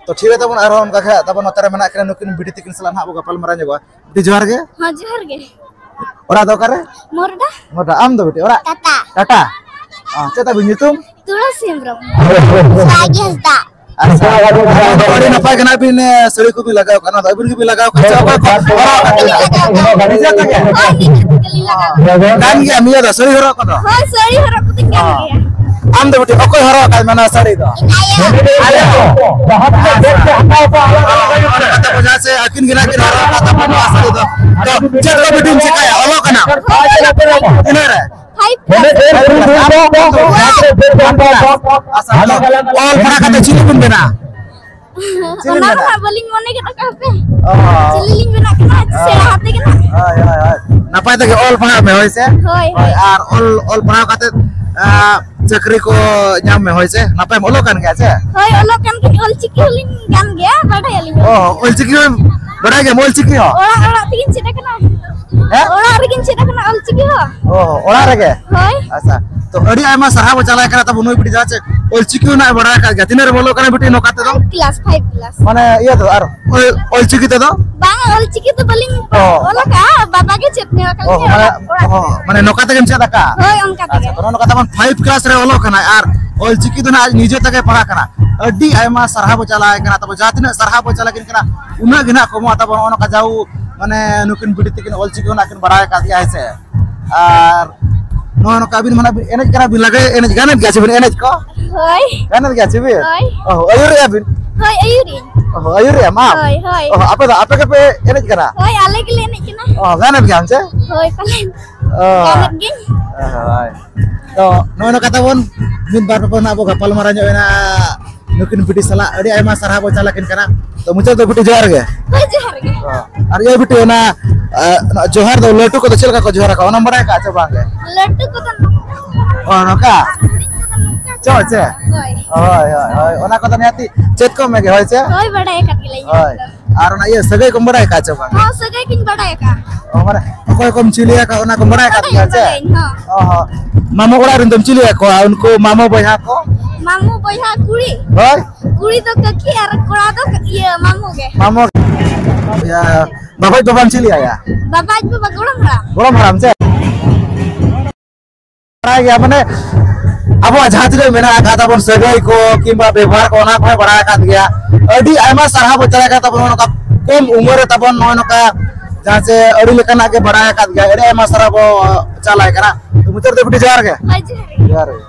ᱛᱚ ᱴᱷᱤᱠ ᱜᱮᱭᱟ ᱛᱟᱵᱚᱱ, ᱟᱨᱦᱚᱸ ᱚᱱᱠᱟ ᱜᱮ ᱦᱟᱸᱜ ᱛᱟᱵᱚᱱ ᱱᱚᱛᱮ ᱨᱮ ᱢᱮᱱᱟᱜ ᱠᱤᱱᱟ ᱱᱩᱠᱤᱱ ᱵᱤᱴᱤ ᱛᱟᱹᱠᱤᱱ ᱥᱟᱞᱟᱜ ᱦᱟᱸᱜ ᱵᱚ ᱜᱟᱯᱟᱞ ᱢᱟᱨᱟᱣ ᱧᱚᱜᱚᱜᱼᱟ᱾ ᱵᱤᱴᱤ ᱡᱚᱦᱟᱨ ᱜᱮ᱾ ᱦᱚᱸ, ᱡᱚᱦᱟᱨ ᱜᱮ᱾ ᱚᱲᱟᱜ ᱫᱚ ᱚᱠᱟᱨᱮ? ᱢᱚᱨᱰᱟ᱾ ᱢᱚᱨᱰᱟ᱾ ᱟᱢ ᱫᱚ ᱵᱤᱴᱤ ᱚᱲᱟᱜ? ᱴᱟᱴᱟ᱾ ᱴᱟᱴᱟ᱾ ᱚ, ᱪᱮᱫ ᱛᱟᱵᱤᱱ ᱧᱩᱛᱩᱢ? ᱛᱩᱞᱟᱹᱥᱤ ᱦᱮᱢᱵᱨᱚᱢ᱾ ᱥᱟᱜᱤ ᱦᱟᱸᱥᱫᱟ᱾ ᱟᱪᱪᱷᱟ᱾ ᱟᱹᱰᱤ ᱱᱟᱯᱟᱭ ᱜᱮ ᱱᱟᱜ ᱵᱤᱱ, ᱮ, ᱥᱟᱹᱲᱤ ᱠᱚᱵᱤᱱ ᱞᱟᱜᱟᱣ ᱠᱟᱱᱟ᱾ ᱟᱫᱚ ᱟᱹᱵᱤᱱ ᱜᱮᱵᱤᱱ ᱞᱟᱜᱟᱣ ᱠᱟᱱᱟ ᱥᱮ ᱚᱠᱚᱭ ᱠᱚ ᱦᱚᱨᱚᱜ ᱟᱠᱟᱫ ᱵᱤᱱᱟ? ᱦᱳᱭ, ᱱᱤᱡᱮ ᱛᱮᱜᱮᱞᱤᱧ ᱞᱟᱜᱟᱣ ᱠᱟᱱᱟ᱾ ᱠᱟᱱ ᱜᱮᱭᱟ ᱱᱤᱭᱟᱹ ᱫᱚ ᱥᱟᱹᱲᱤ ᱦᱚᱨᱚᱜ ᱠᱚᱫᱚ? ᱦᱳᱭ, ᱥᱟᱹᱲᱤ ᱦᱚᱨᱚᱜ ᱠᱚᱫᱚᱧ ᱜᱟᱱ ᱜᱮᱭᱟ᱾ ᱟᱢ ᱫᱚ ᱵᱤᱴᱤ ᱚᱠᱚᱭ ᱦᱚᱨᱚᱜ ᱟᱠᱟᱫ ᱢᱮ ᱱᱚᱣᱟ ᱥᱟᱹᱲᱤ ᱫᱚ? ᱤᱧ ᱟᱭᱳ᱾ ᱟᱭᱳ᱾ ᱟᱪᱪᱷᱟ᱾ ᱟᱹᱠᱤᱱ ᱜᱮ ᱱᱟᱜ ᱠᱤᱱ ᱦᱚᱨᱚᱜ ᱟᱠᱟᱫ ᱛᱟᱵᱚᱱᱟ ᱱᱚᱣᱟ ᱥᱟᱹᱲᱤ ᱫᱚ᱾ ᱛᱚ, ᱪᱮᱫ ᱠᱚ ᱵᱤᱴᱤᱢ ᱪᱤᱠᱟᱹᱭᱟ? ᱚᱞᱚᱜ ᱠᱟᱱᱟᱢ? ᱦᱳᱭ᱾ ᱛᱤᱱᱟᱹᱜ ᱨᱮ? Five class. ᱟᱪᱪᱷᱟ, ᱚᱞ ᱯᱟᱲᱦᱟᱣ ᱠᱟᱛᱮ ᱪᱮᱫ ᱵᱚᱱ ᱵᱮᱱᱟ? ᱪᱮᱫ ᱵᱮᱱ ᱚᱱᱟ ᱢᱮᱱᱟ? ᱫᱚ ᱦᱟᱸᱜ ᱵᱟᱹᱞᱤᱧ ᱢᱚᱱᱮ ᱜᱚᱫ ᱟᱠᱟᱫᱼᱟ ᱦᱟᱯᱮ᱾ ᱚ᱾ ᱪᱤᱞᱤ ᱞᱤᱧ ᱵᱮᱱᱟᱜ ᱠᱟᱱᱟ, ᱚ᱾ ᱥᱮᱬᱟ ᱦᱟᱛᱮ ᱜᱮ ᱱᱟᱜ᱾ ᱦᱳᱭ, ᱦᱳᱭ, ᱦᱳᱭ᱾ ᱱᱟᱯᱟᱭ ᱛᱮᱜᱮ ᱚᱞ ᱯᱟᱲᱦᱟᱜ ᱢᱮ, ᱦᱳᱭ ᱥᱮ? ᱦᱳᱭ, ᱦᱳᱭ, ᱦᱳᱭ᱾ ᱟᱨ ᱚᱞ, ᱚᱞ ᱯᱟᱲᱦᱟᱣ ᱠᱟᱛᱮ, ᱟ, ᱪᱟᱹᱠᱨᱤ ᱠᱚ ᱧᱟᱢ ᱢᱮ, ᱦᱳᱭ ᱥᱮ? ᱱᱟᱯᱟᱭᱮᱢ ᱚᱞᱚᱜ ᱠᱟᱱ ᱜᱮᱭᱟ ᱥᱮ? ᱦᱳᱭ, ᱚᱞᱚᱜ ᱠᱟᱱ ᱜᱤᱭᱟᱹᱧ, ᱚᱞ ᱪᱤᱠᱤ ᱦᱚᱸᱞᱤᱧ ᱜᱟᱱ ᱜᱮᱭᱟ, ᱵᱟᱰᱟᱭᱟᱞᱤᱧ ᱚ, ᱚᱞ ᱪᱤᱠᱤ᱾ ᱚᱞ ᱪᱤᱠᱤ ᱦᱚᱸ ᱵᱟᱰᱟᱭ ᱜᱮᱭᱟᱢ, ᱚᱞ ᱪᱤᱠᱤ ᱦᱚᱸ? ᱚᱲᱟᱜ, ᱚᱲᱟᱜ ᱛᱮᱜᱤᱧ ᱪᱮᱫ ᱟᱠᱟᱱᱟ᱾ ᱦᱮᱸ? ᱚᱲᱟᱜ ᱨᱮᱜᱤᱧ ᱪᱮᱫ ᱟᱠᱟᱱᱟ ᱚᱞ ᱪᱤᱠᱤ ᱦᱚᱸ᱾ ᱚ, ᱚᱲᱟᱜ ᱨᱮᱜᱮ? ᱦᱳᱭ᱾ ᱟᱪᱪᱷᱟ, ᱛᱚ ᱟᱹᱰᱤ ᱟᱭᱢᱟ ᱥᱟᱨᱦᱟᱣ ᱵᱚ ᱪᱟᱞᱟᱭ ᱠᱟᱱᱟ ᱛᱟᱵᱚ ᱱᱩᱭ ᱵᱤᱴᱤ ᱡᱟᱦᱟᱸ ᱪᱮᱫ ᱚᱞ ᱪᱤᱠᱤ ᱦᱚᱸ ᱱᱟᱜ ᱮ ᱵᱟᱲᱟᱭ ᱟᱠᱟᱫ ᱜᱮᱭᱟ᱾ ᱛᱤᱱᱟᱹᱜ ᱨᱮᱢ ᱚᱞᱚᱜ ᱠᱟᱱᱟ ᱵᱤᱴᱤ ᱱᱚᱝᱠᱟ ᱛᱮᱫᱚ? Five class, five class. ᱢᱟᱱᱮ ᱤᱭᱟᱹ ᱫᱚ ᱟᱨ ᱚᱞ, ᱚᱞ ᱪᱤᱠᱤ ᱛᱮᱫᱚ? ᱵᱟᱝ, ᱚᱞ ᱪᱤᱠᱤ ᱫᱚ ᱵᱟᱹᱞᱤᱧ ᱚ᱾ ᱚᱞ ᱟᱠᱟᱫᱼᱟ, ᱵᱟᱵᱟ ᱜᱮ ᱪᱮᱫ ᱧᱚᱜ ᱟᱠᱟᱫ ᱚ, ᱞᱤᱧᱟ ᱢᱟᱱᱮ, ᱚᱲᱟᱜ, ᱚᱲᱟᱜ ᱚ, ᱨᱮ᱾ ᱢᱟᱱᱮ ᱱᱚᱝᱠᱟ ᱛᱮᱜᱮᱢ ᱪᱮᱫ ᱟᱠᱟᱫᱼᱟ? ᱦᱳᱭ, ᱚᱱᱠᱟ ᱛᱮᱜᱮ᱾ ᱟᱪᱪᱷᱟ, ᱛᱚ ᱱᱚᱜᱼᱚ ᱱᱚᱝᱠᱟ ᱛᱟᱵᱚᱱ ᱯᱷᱟᱭᱤᱵᱷ ᱠᱞᱟᱥ ᱨᱮ ᱚᱞᱚᱜ ᱠᱟᱱᱟᱭ ᱟᱨ ᱚᱞ ᱪᱤᱠᱤ ᱫᱚ ᱱᱟᱜ ᱟᱡ ᱱᱤᱡᱮ ᱛᱮᱜᱮ ᱯᱟᱲᱦᱟᱜ ᱠᱟᱱᱟ᱾ ᱟᱹᱰᱤ ᱟᱭᱢᱟ ᱥᱟᱨᱦᱟᱣ ᱵᱚ ᱪᱟᱞᱟᱭ ᱠᱟᱱᱟ᱾ ᱛᱟᱵᱚ ᱡᱟᱦᱟᱸ ᱛᱤᱱᱟᱹᱜ ᱥᱟᱨᱦᱟᱣ ᱵᱚ ᱪᱟᱞᱟᱠᱤᱱ ᱠᱟᱱᱟ, ᱩᱱᱟᱹᱜ ᱜᱮ ᱱᱟᱜ ᱠᱚᱢᱚᱜᱼᱟ ᱛᱟᱵᱚ ᱱᱚᱜᱼᱚ ᱱᱚᱝᱠᱟ ᱡᱟᱣ, ᱢᱟᱱᱮ ᱱᱩᱠᱤᱱ ᱵᱤᱴᱤ ᱛᱟᱹᱠᱤᱱ ᱚᱞ ᱪᱤᱠᱤ ᱦᱚᱸ ᱱᱟᱜ ᱠᱤᱱ ᱵᱟᱲᱟᱭ ᱟᱠᱟᱫ ᱜᱮᱭᱟ, ᱦᱮᱸ ᱥᱮ? ᱟᱨ ᱱᱚᱜᱼᱚ ᱱᱚᱝᱠᱟ ᱟᱹᱵᱤᱱ ᱢᱟ ᱱᱟᱜ ᱵᱤᱱ ᱮᱱᱮᱡ ᱠᱟᱱᱟ, ᱵᱤᱱ ᱞᱟᱜᱽᱲᱮ ᱮᱱᱮᱡ ᱜᱟᱱᱮᱫ ᱜᱮᱭᱟ ᱪᱮ ᱵᱤᱱ ᱮᱱᱮᱡ ᱠᱚ? ᱦᱳᱭ᱾ ᱜᱟᱱᱮᱫ ᱜᱮᱭᱟ ᱪᱮ ᱵᱤᱱ? ᱦᱳᱭ᱾ ᱚ, ᱟᱹᱭᱩᱨᱮᱜᱼᱟ ᱵᱤᱱ? ᱦᱳᱭ, ᱟᱹᱭᱩᱨᱤᱧ᱾ ᱚ, ᱟᱹᱭᱩᱨᱮᱜᱼᱟᱢ ᱟᱢ? ᱦᱳᱭ, ᱦᱳᱭ᱾ ᱚ, ᱟᱯᱮ ᱫᱚ, ᱟᱯᱮ ᱜᱮᱯᱮ ᱮᱱᱮᱡ ᱠᱟᱱᱟ? ᱦᱳᱭ, ᱟᱞᱮ ᱜᱮᱞᱮ ᱮᱱᱮᱡ ᱠᱟᱱᱟ᱾ ᱚ, ᱜᱟᱱᱮᱫ ᱜᱮᱭᱟᱢ ᱪᱮ? ᱦᱳᱭ, ᱯᱟᱞᱮᱱ᱾ ᱚ᱾ ᱜᱟᱱᱮᱫ ᱜᱤᱧ᱾ ᱦᱳᱭ᱾ ᱛᱚ, ᱱᱚᱜᱼᱚᱭ ᱱᱚᱝᱠᱟ ᱛᱟᱵᱚᱱ ᱢᱤᱫ ᱵᱟᱨ ᱯᱮ ᱯᱩᱱ ᱟᱵᱚ ᱜᱟᱯᱟᱞ ᱢᱟᱨᱟᱣ ᱧᱚᱜ ᱮᱱᱟ᱾ ᱱᱩᱠᱤᱱ ᱵᱤᱴᱤ ᱥᱟᱞᱟᱜ ᱟᱹᱰᱤ ᱟᱭᱢᱟ ᱥᱟᱨᱦᱟᱣ ᱵᱚ ᱪᱟᱞ ᱟᱹᱠᱤᱱ ᱠᱟᱱᱟ᱾ ᱛᱚ, ᱢᱩᱪᱟᱹᱫ ᱫᱚ ᱵᱤᱴᱤ ᱡᱚᱦᱟᱨ ᱜᱮ᱾ ᱦᱳᱭ, ᱡᱚᱦᱟᱨ ᱜᱮ᱾ ᱚ, ᱟᱨ ᱤᱭᱟᱹ ᱵᱤᱴᱤ, ᱚᱱᱟ, ᱟ, ᱚᱱᱟ ᱡᱚᱦᱟᱨ ᱫᱚ ᱞᱟᱹᱴᱩ ᱠᱚᱫᱚ ᱪᱮᱫ ᱞᱮᱠᱟ ᱠᱚ ᱡᱚᱦᱟᱨ ᱟᱠᱚᱣᱟ, ᱚᱱᱟᱢ ᱵᱟᱲᱟᱭ ᱟᱠᱟᱫᱼᱟ ᱪᱮ ᱵᱟᱝ ᱜᱮ? ᱞᱟᱹᱴᱩ ᱠᱚᱫᱚ ᱱᱚᱝᱠᱟ᱾ ᱚ, ᱱᱚᱝᱠᱟ? ᱦᱩᱰᱤᱧ ᱠᱚᱫᱚ ᱱᱚᱝᱠᱟ᱾ ᱪᱚ, ᱪᱮ? ᱦᱳᱭ᱾ ᱦᱳᱭ, ᱦᱳᱭ, ᱦᱳᱭ, ᱚᱱᱟ ᱠᱚᱫᱚ ᱱᱤᱦᱟᱹᱛᱤ ᱪᱮᱫ ᱠᱚ ᱢᱮᱜᱮ, ᱦᱳᱭ ᱪᱮ? ᱦᱳᱭ, ᱵᱟᱲᱟᱭ ᱟᱠᱟᱫ ᱜᱮᱭᱟᱞᱤᱧ ᱦᱳᱭ᱾ ᱚᱱᱟ ᱠᱚᱫᱚ᱾ ᱟᱨ ᱚᱱᱟ ᱤᱭᱟᱹ ᱥᱟᱹᱜᱟᱹᱭ ᱠᱚᱢ ᱵᱟᱲᱟᱭ ᱟᱠᱟᱫᱼᱟ ᱪᱮ ᱵᱟᱝ? ᱦᱚᱸ, ᱥᱟᱹᱜᱟᱹᱭ ᱠᱚᱧ ᱵᱟᱲᱟᱭ ᱟᱠᱟᱫᱼᱟ᱾ ᱚ, ᱢᱟᱱᱮ ᱚᱠᱚᱭ ᱠᱚᱢ ᱪᱤᱞᱤ ᱟᱠᱟᱫ, ᱚᱱᱟ ᱠᱚᱢ ᱵᱟᱲᱟᱭ ᱟᱠᱟᱫ ᱜᱮᱭᱟ ᱪᱮ? ᱵᱟᱲᱟᱭᱟᱹᱧ, ᱦᱚᱸ᱾ ᱚ, ᱦᱚᱸ᱾ ᱢᱟᱢᱚ ᱚᱲᱟᱜ ᱨᱮᱱ ᱫᱚᱢ ᱪᱤᱞᱤ ᱟᱠᱚᱣᱟ? ᱩᱱᱠᱩ ᱢᱟᱢᱚ ᱵᱚᱭᱦᱟ ᱠᱚ? ᱢᱟᱢᱚ ᱵᱚᱭᱦᱟ ᱠᱩᱲᱤ? ᱦᱳᱭ᱾ ᱠᱩᱲᱤ ᱫᱚ ᱠᱟᱹᱠᱤ ᱟᱨ ᱠᱚᱲᱟ ᱫᱚ ᱤᱭᱟᱹ ᱢᱟᱢᱚ ᱜᱮ᱾ ᱢᱟᱢᱚ᱾ ᱤᱭᱟᱹ, ᱵᱟᱵᱟ ᱟᱡ ᱵᱟᱵᱟᱢ ᱪᱤᱞᱤ ᱟᱭᱟ? ᱵᱟᱵᱟ ᱟᱡ ᱵᱟᱵᱟ ᱜᱚᱲᱚᱢ ᱦᱟᱲᱟᱢ᱾ ᱜᱚᱲᱚᱢ ᱦᱟᱲᱟᱢ ᱪᱮ? ᱵᱟᱲᱟᱭ ᱜᱮᱭᱟ, ᱢᱟᱱᱮ, ᱟᱵᱚᱣᱟᱜ ᱡᱟᱦᱟᱸ ᱛᱤᱱᱟᱹᱜ ᱢᱮᱱᱟᱜ ᱟᱠᱟᱫ ᱛᱟᱵᱚᱱ ᱥᱟᱹᱜᱟᱹᱭ ᱠᱚ ᱠᱤᱝᱵᱟ ᱵᱮᱵᱚᱦᱟᱨ ᱠᱚ, ᱚᱱᱟ ᱠᱚᱦᱚᱸ ᱵᱟᱲᱟᱭ ᱟᱠᱟᱫ ᱜᱮᱭᱟ᱾ ᱟᱹᱰᱤ ᱟᱭᱢᱟ ᱥᱟᱨᱦᱟᱣ ᱵᱚᱱ ᱪᱟᱞ ᱟᱠᱟᱫ ᱛᱟᱵᱚᱱᱟ, ᱱᱚᱝᱠᱟ ᱠᱚᱢ ᱩᱢᱮᱨ ᱨᱮ ᱛᱟᱵᱚᱱ ᱱᱚᱜᱼᱚᱭ ᱱᱚᱝᱠᱟ ᱡᱟᱦᱟᱸ ᱪᱮ ᱟᱹᱰᱤ ᱞᱮᱠᱟᱱᱟᱜ ᱜᱮ ᱵᱟᱲᱟᱭ ᱟᱠᱟᱫ ᱜᱮᱭᱟ, ᱟᱹᱰᱤ ᱟᱭᱢᱟ ᱥᱟᱨᱦᱟᱣ ᱵᱚᱱ ᱪᱟᱞᱟᱭ ᱠᱟᱱᱟ᱾ ᱛᱚ ᱢᱩᱪᱟᱹᱫ ᱨᱮ ᱵᱤᱴᱤ ᱡᱚᱦᱟᱨ ᱜᱮ᱾ ᱦᱳᱭ, ᱡᱚᱦᱟᱨ ᱜᱮ᱾ ᱡᱚᱦᱟᱨ ᱜᱮ᱾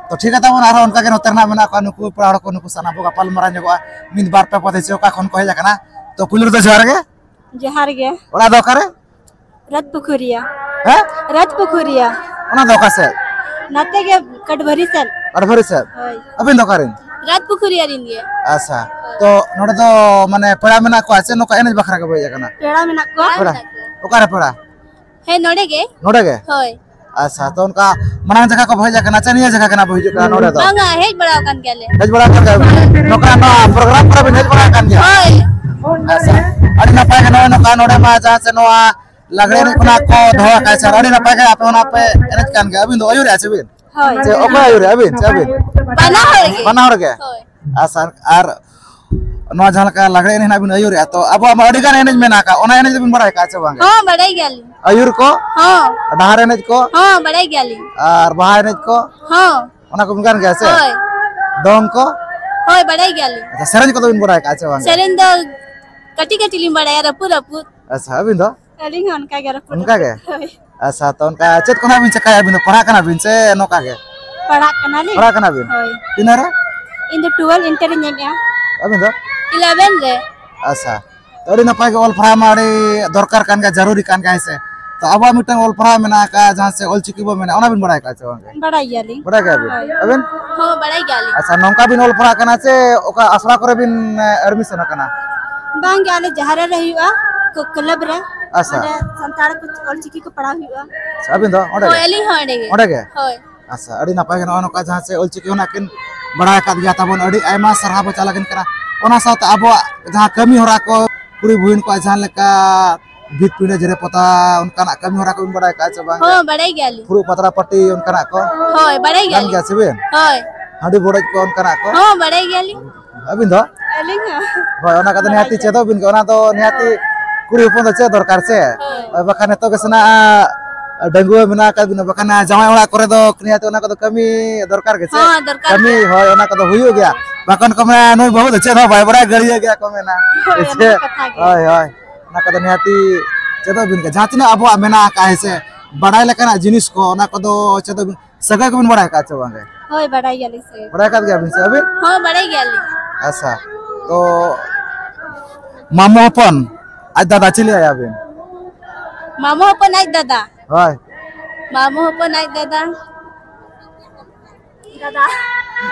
ᱛᱚ ᱴᱷᱤᱠ ᱜᱮᱭᱟ, ᱛᱟᱵᱚᱱ ᱟᱨᱦᱚᱸ ᱚᱱᱠᱟ ᱜᱮ ᱱᱚᱛᱮ ᱨᱮᱱᱟᱜ ᱢᱮᱱᱟᱜ ᱠᱚᱣᱟ, ᱱᱩᱠᱩ ᱯᱮᱲᱟ ᱦᱚᱲ ᱠᱚ, ᱱᱩᱠᱩ ᱥᱟᱱᱟᱢ ᱵᱚ ᱜᱟᱯᱟᱞ ᱢᱟᱨᱟᱣ ᱧᱚᱜᱚᱜᱼᱟ ᱢᱤᱫ ᱵᱟᱨ ᱯᱮ ᱯᱚᱫᱮ ᱪᱮ ᱚᱠᱟ ᱠᱷᱚᱱ ᱠᱚ ᱦᱮᱡ ᱟᱠᱟᱱᱟ᱾ ᱛᱚ ᱯᱩᱭᱞᱩ ᱨᱮᱫᱚ ᱡᱚᱦᱟᱨ ᱜᱮ᱾ ᱡᱚᱦᱟᱨ ᱜᱮ᱾ ᱚᱲᱟᱜ ᱫᱚ ᱚᱠᱟᱨᱮ? ᱨᱟᱡᱽ ᱯᱩᱠᱷᱩᱨᱤᱭᱟ᱾ ᱦᱮᱸ? ᱨᱟᱡᱽ ᱯᱩᱠᱷᱩᱨᱤᱭᱟ᱾ ᱚᱱᱟ ᱫᱚ ᱚᱠᱟ ᱥᱮᱫ? ᱱᱟᱛᱮ ᱜᱮ, ᱠᱟᱴᱵᱷᱟᱨᱤ ᱥᱮᱫ᱾ ᱠᱟᱴᱵᱷᱟᱨᱤ ᱥᱮᱫ? ᱦᱳᱭ᱾ ᱟᱹᱵᱤᱱ ᱫᱚ ᱚᱠᱟᱨᱮᱱ? ᱨᱟᱡᱽ ᱯᱩᱠᱷᱩᱨᱤᱭᱟ ᱨᱮᱱ ᱜᱮ᱾ ᱟᱪᱪᱷᱟ᱾ ᱦᱳᱭ᱾ ᱛᱚ ᱱᱚᱰᱮ ᱫᱚ ᱢᱟᱱᱮ ᱯᱮᱲᱟ ᱢᱮᱱᱟᱜ ᱠᱚᱣᱟ ᱥᱮ ᱱᱚᱝᱠᱟ ᱮᱱᱮᱡ ᱵᱟᱠᱷᱨᱟ ᱜᱮ ᱵᱚ ᱦᱮᱡ ᱟᱠᱟᱱᱟ? ᱯᱮᱲᱟ ᱢᱮᱱᱟᱜ ᱠᱚᱣᱟ᱾ ᱯᱮᱲᱟ? ᱚᱠᱟᱨᱮ ᱯᱮᱲᱟ? ᱦᱮᱸ, ᱱᱚᱰᱮ ᱜᱮ᱾ ᱱᱚᱰᱮ ᱜᱮ? ᱦᱳᱭ᱾ ᱟᱪᱪᱷᱟ, ᱛᱚ ᱚᱱᱠᱟ ᱢᱟᱲᱟᱝ ᱡᱟᱭᱜᱟ ᱠᱚ ᱵᱚ ᱦᱮᱡ ᱟᱠᱟᱱᱟ ᱥᱮ ᱱᱤᱭᱟᱹ ᱡᱟᱭᱜᱟ ᱠᱟᱱᱟ ᱵᱚ ᱦᱤᱡᱩᱜ ᱠᱟᱱᱟ ᱱᱚᱰᱮ ᱫᱚ? ᱵᱟᱝᱟ, ᱦᱮᱡ ᱵᱟᱲᱟ ᱟᱠᱟᱱ ᱜᱮᱭᱟᱞᱮ᱾ ᱦᱮᱡ ᱵᱟᱲᱟ ᱟᱠᱟᱱ ᱜᱮᱭᱟ? ᱱᱚᱝᱠᱟ ᱱᱚᱣᱟ ᱯᱨᱳᱜᱨᱟᱢ ᱠᱚᱨᱮ ᱵᱤᱱ ᱦᱮᱡ ᱵᱟᱲᱟ ᱟᱠᱟᱱ ᱜᱮᱭᱟ? ᱦᱳᱭ᱾ ᱟᱪᱪᱷᱟ, ᱟᱹᱰᱤ ᱱᱟᱯᱟᱭ ᱜᱮ᱾ ᱱᱚᱜᱼᱚᱭ ᱱᱚᱝᱠᱟ ᱱᱚᱰᱮ ᱢᱟ ᱡᱟᱦᱟᱸ ᱥᱮ ᱱᱚᱣᱟ ᱞᱟᱜᱽᱲᱮ ᱮᱱᱮᱡ ᱠᱷᱚᱱᱟᱜ ᱠᱚ ᱫᱚᱦᱚ ᱟᱠᱟᱫ ᱥᱮ ᱟᱹᱰᱤ ᱱᱟᱯᱟᱭ ᱜᱮ ᱟᱯᱮ ᱚᱱᱟ ᱯᱮ ᱮᱱᱮᱡ ᱠᱟᱱ ᱜᱮᱭᱟ᱾ ᱟᱹᱵᱤᱱ ᱫᱚ ᱟᱹᱭᱩᱨᱮᱜᱼᱟ ᱥᱮ ᱵᱤᱱ? ᱦᱳᱭ᱾ ᱪᱮ ᱚᱠᱚᱭ ᱟᱹᱭᱩᱨᱮᱜᱼᱟ, ᱟᱹᱵᱤᱱ ᱪᱮ ᱟᱹᱵᱤᱱ? ᱵᱟᱱᱟ ᱦᱚᱲ ᱜᱮ᱾ ᱵᱟᱱᱟ ᱦᱚᱲ ᱜᱮ? ᱦᱳᱭ᱾ ᱟᱨ ᱥᱟᱨ-, ᱟᱨ ᱱᱚᱣᱟ ᱡᱟᱦᱟᱸ ᱞᱮᱠᱟ ᱞᱟᱜᱽᱲᱮ ᱮᱱᱮᱡ ᱱᱟᱜ ᱵᱤᱱ ᱟᱹᱭᱩᱨᱮᱜᱼᱟ, ᱛᱚ ᱟᱵᱚᱣᱟᱜ ᱢᱟ ᱟᱹᱰᱤ ᱜᱟᱱ ᱮᱱᱮᱡ ᱢᱮᱱᱟᱜ ᱟᱠᱟᱫ, ᱚᱱᱟ ᱮᱱᱮᱡ ᱫᱚᱵᱤᱱ ᱵᱟᱲᱟᱭ ᱟᱠᱟᱫᱼᱟ ᱪᱮ ᱵᱟᱝ? ᱦᱚᱸ, ᱵᱟᱲᱟᱭ ᱜᱮᱭᱟᱞᱤᱧ᱾ ᱟᱹᱭᱩᱨ ᱠᱚ? ᱦᱚᱸ᱾ ᱰᱟᱦᱟᱨ ᱮᱱᱮᱡ ᱠᱚ? ᱦᱚᱸ, ᱵᱟᱲᱟᱭ ᱜᱮᱭᱟᱞᱤᱧ᱾ ᱟᱨ ᱵᱟᱦᱟ ᱮᱱᱮᱡ ᱠᱚ? ᱦᱚᱸ᱾ ᱚᱱᱟ ᱠᱚᱵᱤᱱ ᱜᱟᱱ ᱜᱮᱭᱟ ᱥᱮ? ᱦᱳᱭ᱾ ᱫᱚᱝ ᱠᱚ? ᱦᱳᱭ, ᱵᱟᱲᱟᱭ ᱜᱮᱭᱟᱞᱤᱧ᱾ ᱟᱪᱪᱷᱟ, ᱥᱮᱨᱮᱧ ᱠᱚᱫᱚ ᱵᱤᱱ ᱵᱟᱲᱟᱭ ᱟᱠᱟᱫᱼᱟ ᱪᱮ ᱵᱟᱝ? ᱥᱮᱨᱮᱧ ᱫᱚ ᱠᱟᱹᱴᱤᱡ ᱠᱟᱹᱴᱤᱡ ᱞᱤᱧ ᱵᱟᱲᱟᱭᱟ, ᱨᱟᱹᱯᱩᱫ ᱨᱟᱹᱯᱩᱫ᱾ ᱟᱪᱪᱷᱟ, ᱟᱹᱵᱤᱱ ᱫᱚ? ᱟᱹᱞᱤᱧ ᱦᱚᱸ ᱚᱱᱠᱟ ᱜᱮ, ᱨᱟᱹᱯᱩᱫ ᱚᱱᱠᱟ ᱜᱮ? ᱨᱟᱹᱯᱩᱫ᱾ ᱦᱳᱭ᱾ ᱟᱪᱪᱷᱟ, ᱛᱚ ᱚᱱᱠᱟ ᱪᱮᱫ ᱠᱚ ᱱᱟᱜ ᱵᱤᱱ ᱪᱮᱠᱟᱭᱟ? ᱟᱹᱵᱤᱱ ᱫᱚ ᱯᱟᱲᱦᱟᱜ ᱠᱟᱱᱟ ᱵᱤᱱ ᱥᱮ ᱱᱚᱝᱠᱟ ᱜᱮ? ᱯᱟᱲᱦᱟᱜ ᱠᱟᱱᱟᱞᱤᱧ᱾ ᱯᱟᱲᱦᱟᱜ ᱠᱟᱱᱟ ᱵᱤᱱ? ᱦᱳᱭ᱾ ᱛᱤᱱᱟᱹᱜ ᱨᱮ? ᱤᱧ ᱫᱚ ᱴᱩᱭᱮᱞᱵᱷ ᱤᱱᱴᱟᱨ ᱤᱧ ᱮᱢᱮᱜᱼᱟ᱾ ᱟᱹᱵᱤᱱ ᱫᱚ? ᱤᱞᱮᱵᱷᱮᱱ ᱨᱮ᱾ ᱟᱪᱪᱷᱟ, ᱛᱚ ᱟᱹᱰᱤ ᱱᱟᱯᱟᱭ ᱜᱮ, ᱚᱞ ᱯᱟᱲᱦᱟᱣ ᱢᱟ ᱟᱹᱰᱤ ᱫᱚᱨᱠᱟᱨ ᱠᱟᱱ ᱜᱮᱭᱟ, ᱡᱟᱹᱨᱩᱨᱤ ᱠᱟᱱ ᱜᱮᱭᱟ, ᱦᱮᱸ ᱥᱮ? ᱛᱚ ᱟᱵᱚᱣᱟᱜ ᱢᱤᱫᱴᱟᱝ ᱚᱞ ᱯᱟᱲᱦᱟᱣ ᱢᱮᱱᱟᱜ ᱟᱠᱟᱫ, ᱡᱟᱦᱟᱸ ᱥᱮ ᱚᱞᱪᱤᱠᱤ ᱵᱚ ᱢᱮᱱᱟ, ᱚᱱᱟ ᱵᱤᱱ ᱵᱟᱲᱟᱭ ᱟᱠᱟᱫ ᱪᱮ ᱵᱟᱝ? ᱵᱟᱲᱟᱭ ᱜᱮᱭᱟᱞᱤᱧ᱾ ᱵᱟᱲᱟᱭ ᱜᱮᱭᱟᱵᱤᱱ? ᱦᱳᱭ᱾ ᱟᱹᱵᱤᱱ? ᱦᱚᱸ, ᱵᱟᱲᱟᱭ ᱜᱮᱭᱟᱞᱤᱧ᱾ ᱟᱪᱪᱷᱟ, ᱱᱚᱝᱠᱟ ᱵᱤᱱ ᱚᱞ ᱯᱟᱲᱦᱟᱜ ᱠᱟᱱᱟ ᱥᱮ ᱚᱠᱟ ᱟᱥᱲᱟ ᱠᱚᱨᱮ ᱵᱤᱱ, ᱮ, admission ᱟᱠᱟᱱᱟ? ᱵᱟᱝ ᱜᱮ, ᱟᱞᱮ ᱡᱟᱦᱟᱸ ᱨᱮ ᱦᱩᱭᱩᱜᱼᱟ, ᱠᱚ-, ᱠᱞᱟᱵᱽ ᱨᱮ᱾ ᱟᱪᱪᱷᱟ᱾ ᱚᱸᱰᱮ ᱥᱟᱱᱛᱟᱲ ᱠᱚ ᱚᱞᱪᱤᱠᱤ ᱠᱚ ᱯᱟᱲᱦᱟᱣ ᱦᱩᱭᱩᱜᱼᱟ᱾ ᱟᱪᱪᱷᱟ, ᱟᱹᱵᱤᱱ ᱫᱚ ᱚᱸᱰᱮ ᱦᱳᱭ, ᱜᱮ? ᱟᱹᱞᱤᱧ ᱦᱚᱸ ᱚᱸᱰᱮ ᱜᱮ᱾ ᱚᱸᱰᱮ ᱜᱮ? ᱦᱳᱭ᱾ ᱟᱪᱪᱷᱟ, ᱟᱹᱰᱤ ᱱᱟᱯᱟᱭ ᱜᱮ, ᱱᱚᱜᱼᱚ ᱱᱚᱝᱠᱟ ᱡᱟᱦᱟᱸ ᱥᱮ ᱚᱞᱪᱤᱠᱤ ᱦᱚᱸ ᱱᱟᱜ ᱠᱤᱱ ᱵᱟᱲᱟᱭ ᱟᱠᱟᱫ ᱜᱮᱭᱟ ᱛᱟᱵᱚᱱ, ᱟᱹᱰᱤ ᱟᱭᱢᱟ ᱥᱟᱨᱦᱟᱣ ᱵᱚ ᱪᱟᱞ ᱟᱹᱠᱤᱱ ᱠᱟᱱᱟ᱾ ᱚᱱᱟ ᱥᱟᱶᱛᱮ ᱟᱵᱚᱣᱟᱜ ᱡᱟᱦᱟᱸ ᱠᱟᱹᱢᱤ ᱦᱚᱨᱟ ᱠᱚ, ᱠᱩᱲᱤ ᱵᱩᱦᱤᱱ ᱠᱚᱣᱟᱜ ᱡᱟᱦᱟᱸ ᱞᱮᱠᱟ ᱵᱷᱤᱛ ᱯᱤᱸᱰᱟᱹ ᱡᱮᱨᱮᱲ ᱯᱚᱛᱟᱣ, ᱚᱱᱠᱟᱱᱟᱜ ᱠᱟᱹᱢᱤ ᱦᱚᱨᱟ ᱠᱚᱵᱤᱱ ᱵᱟᱲᱟᱭ ᱟᱠᱟᱫᱼᱟ ᱪᱮ ᱵᱟᱝ? ᱦᱚᱸ, ᱵᱟᱲᱟᱭ ᱜᱮᱭᱟᱞᱤᱧ᱾ ᱯᱷᱩᱲᱩᱜ ᱯᱟᱛᱲᱟ ᱯᱟᱹᱴᱤ ᱚᱱᱠᱟᱱᱟᱜ ᱠᱚ? ᱦᱳᱭ, ᱵᱟᱲᱟᱭ ᱜᱟᱱ ᱜᱮᱭᱟᱞᱤᱧ᱾ ᱜᱮᱭᱟ ᱥᱮ ᱵᱤᱱ? ᱦᱳᱭ᱾ ᱦᱟᱺᱰᱤ ᱵᱚᱰᱚᱡ ᱠᱚ ᱚᱱᱠᱟᱱᱟᱜ ᱠᱚ? ᱦᱚᱸ, ᱵᱟᱲᱟᱭ ᱜᱮᱭᱟᱞᱤᱧ᱾ ᱟᱹᱵᱤᱱ ᱫᱚ? ᱟᱹᱞᱤᱧ ᱦᱚᱸ᱾ ᱦᱳᱭ, ᱚᱱᱟ ᱠᱚᱫᱚ ᱵᱟᱲᱟᱭ ᱱᱤᱦᱟᱹᱛᱤ ᱜᱮᱭᱟ᱾ ᱪᱮᱫᱚᱜ ᱵᱤᱱ ᱜᱮ, ᱚᱱᱟ ᱫᱚ ᱱᱤᱦᱟᱹᱛᱤ ᱦᱳᱭ᱾ ᱠᱩᱲᱤ ᱦᱚᱯᱚᱱ ᱫᱚ ᱪᱮᱫ ᱫᱚᱨᱠᱟᱨ ᱥᱮ? ᱦᱳᱭ᱾ ᱦᱳᱭ, ᱵᱟᱠᱷᱟᱱ ᱱᱤᱛᱚᱜ ᱜᱮ ᱥᱮ ᱱᱟᱜ ᱰᱟᱺᱜᱩᱣᱟᱹ ᱢᱮᱱᱟᱜ ᱟᱠᱟᱫ ᱵᱤᱱᱟ, ᱵᱟᱠᱷᱟᱱ ᱡᱟᱶᱟᱭ ᱚᱲᱟᱜ ᱠᱚᱨᱮ ᱫᱚ ᱱᱤᱦᱟᱹᱛᱤ ᱚᱱᱟ ᱠᱚᱫᱚ ᱠᱟᱹᱢᱤ ᱫᱚᱨᱠᱟᱨ ᱜᱮ ᱥᱮ? ᱦᱚᱸ, ᱫᱚᱨᱠᱟᱨ ᱠᱟᱹᱢᱤ, ᱜᱮ᱾ ᱦᱳᱭ, ᱚᱱᱟ ᱠᱚᱫᱚ ᱦᱩᱭᱩᱜ ᱜᱮᱭᱟ᱾ ᱵᱟᱠᱷᱟᱱ ᱠᱚ ᱢᱮᱱᱟ, "ᱱᱩᱭ ᱵᱟᱹᱦᱩ ᱫᱚ ᱪᱮᱫ ᱦᱚᱸ ᱵᱟᱭ ᱵᱟᱲᱟᱭᱟ, ᱜᱟᱹᱲᱭᱟᱹ ᱜᱮᱭᱟ," ᱠᱚ ᱢᱮᱱᱟ᱾ ᱦᱳᱭ, ᱦᱮᱸ ᱥᱮ? ᱚᱱᱟ ᱠᱟᱛᱷᱟ ᱜᱮ᱾ ᱦᱳᱭ, ᱦᱳᱭ᱾ ᱚᱱᱟ ᱠᱚᱫᱚ ᱱᱤᱦᱟᱹᱛᱤ ᱪᱮᱫᱚᱜ ᱵᱤᱱ ᱜᱮ᱾ ᱡᱟᱦᱟᱸ ᱛᱤᱱᱟᱹᱜ ᱟᱵᱚᱣᱟᱜ ᱢᱮᱱᱟᱜ ᱟᱠᱟᱫ, ᱦᱮᱸ ᱥᱮ, ᱵᱟᱲᱟᱭ ᱞᱮᱠᱟᱱᱟᱜ ᱡᱤᱱᱤᱥ ᱠᱚ, ᱚᱱᱟ ᱠᱚᱫᱚ ᱪᱮᱫᱚᱜ ᱵᱤᱱ᱾ ᱥᱟᱹᱜᱟᱹᱭ ᱠᱚᱵᱤᱱ ᱵᱟᱲᱟᱭ ᱟᱠᱟᱫ ᱪᱮ ᱵᱟᱝ ᱜᱮ? ᱦᱳᱭ, ᱵᱟᱲᱟᱭ ᱜᱮᱭᱟᱞᱤᱧ ᱥᱮ᱾ ᱵᱟᱲᱟᱭ ᱟᱠᱟᱫ ᱜᱮᱭᱟᱵᱤᱱ ᱥᱮ ᱟᱹᱵᱤᱱ? ᱦᱚᱸ, ᱵᱟᱲᱟᱭ ᱜᱮᱭᱟᱞᱤᱧ᱾ ᱟᱪᱪᱷᱟ, ᱛᱚ ᱢᱟᱢᱚ ᱦᱚᱯᱚᱱ ᱟᱡ ᱫᱟᱫᱟ ᱪᱤᱞᱤ ᱟᱭᱟᱵᱤᱱ? ᱢᱟᱢᱚ ᱦᱚᱯᱚᱱ ᱟᱡ ᱫᱟᱫᱟ᱾ ᱦᱳᱭ᱾ ᱢᱟᱢᱚ ᱦᱚᱯᱚᱱ ᱟᱡ ᱫᱟᱫᱟ᱾ ᱫᱟᱫᱟ᱾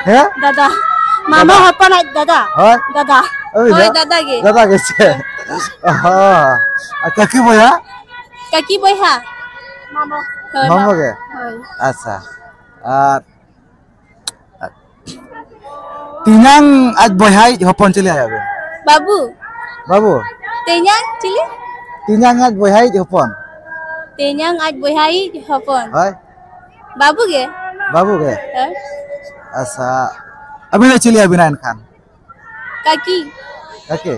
ᱦᱮᱸ? ᱫᱟᱫᱟ᱾ ᱢᱟᱢᱚ ᱫᱟᱫᱟ᱾ ᱦᱚᱯᱚᱱ ᱟᱡ ᱫᱟᱫᱟ᱾ ᱦᱳᱭ᱾ ᱫᱟᱫᱟ᱾ ᱟᱹᱵᱤᱱ ᱦᱳᱭ, ᱫᱚ? ᱫᱟᱫᱟ ᱜᱮ᱾ ᱫᱟᱫᱟ ᱜᱮ ᱪᱮ? ᱦᱳᱭ᱾ ᱚ, ᱟᱨ ᱠᱟᱹᱠᱤ ᱵᱚᱭᱦᱟ? ᱠᱟᱹᱠᱤ ᱵᱚᱭᱦᱟ᱾ ᱢᱟᱢᱚ᱾ ᱦᱳᱭ, ᱢᱟᱢᱚ ᱢᱟᱢᱚ᱾ ᱜᱮ? ᱦᱳᱭ᱾ ᱟᱪᱪᱷᱟ᱾ ᱟᱨ ᱛᱮᱧᱟᱝ ᱟᱡ ᱵᱚᱭᱦᱟᱭᱤᱡ ᱦᱚᱯᱚᱱ ᱪᱤᱞᱤ ᱟᱭᱟᱵᱤᱱ? ᱵᱟᱹᱵᱩ᱾ ᱵᱟᱹᱵᱩ? ᱛᱮᱧᱟᱝ ᱪᱤᱞᱤ? ᱛᱮᱧᱟᱝ ᱟᱡ ᱵᱚᱭᱦᱟᱭᱤᱡ ᱦᱚᱯᱚᱱ᱾ ᱛᱮᱧᱟᱝ ᱟᱡ ᱵᱚᱭᱦᱟᱭᱤᱡ ᱦᱚᱯᱚᱱ᱾ ᱦᱳᱭ᱾ ᱵᱟᱹᱵᱩ ᱜᱮ᱾ ᱵᱟᱹᱵᱩ ᱜᱮ? ᱦᱳᱭ᱾ ᱟᱪᱪᱷᱟ, ᱟᱹᱵᱤᱱ ᱫᱚ ᱪᱤᱞᱤ ᱟᱹᱵᱤᱱᱟ ᱮᱱᱠᱷᱟᱱ? ᱠᱟᱹᱠᱤ᱾ ᱠᱟᱹᱠᱤ?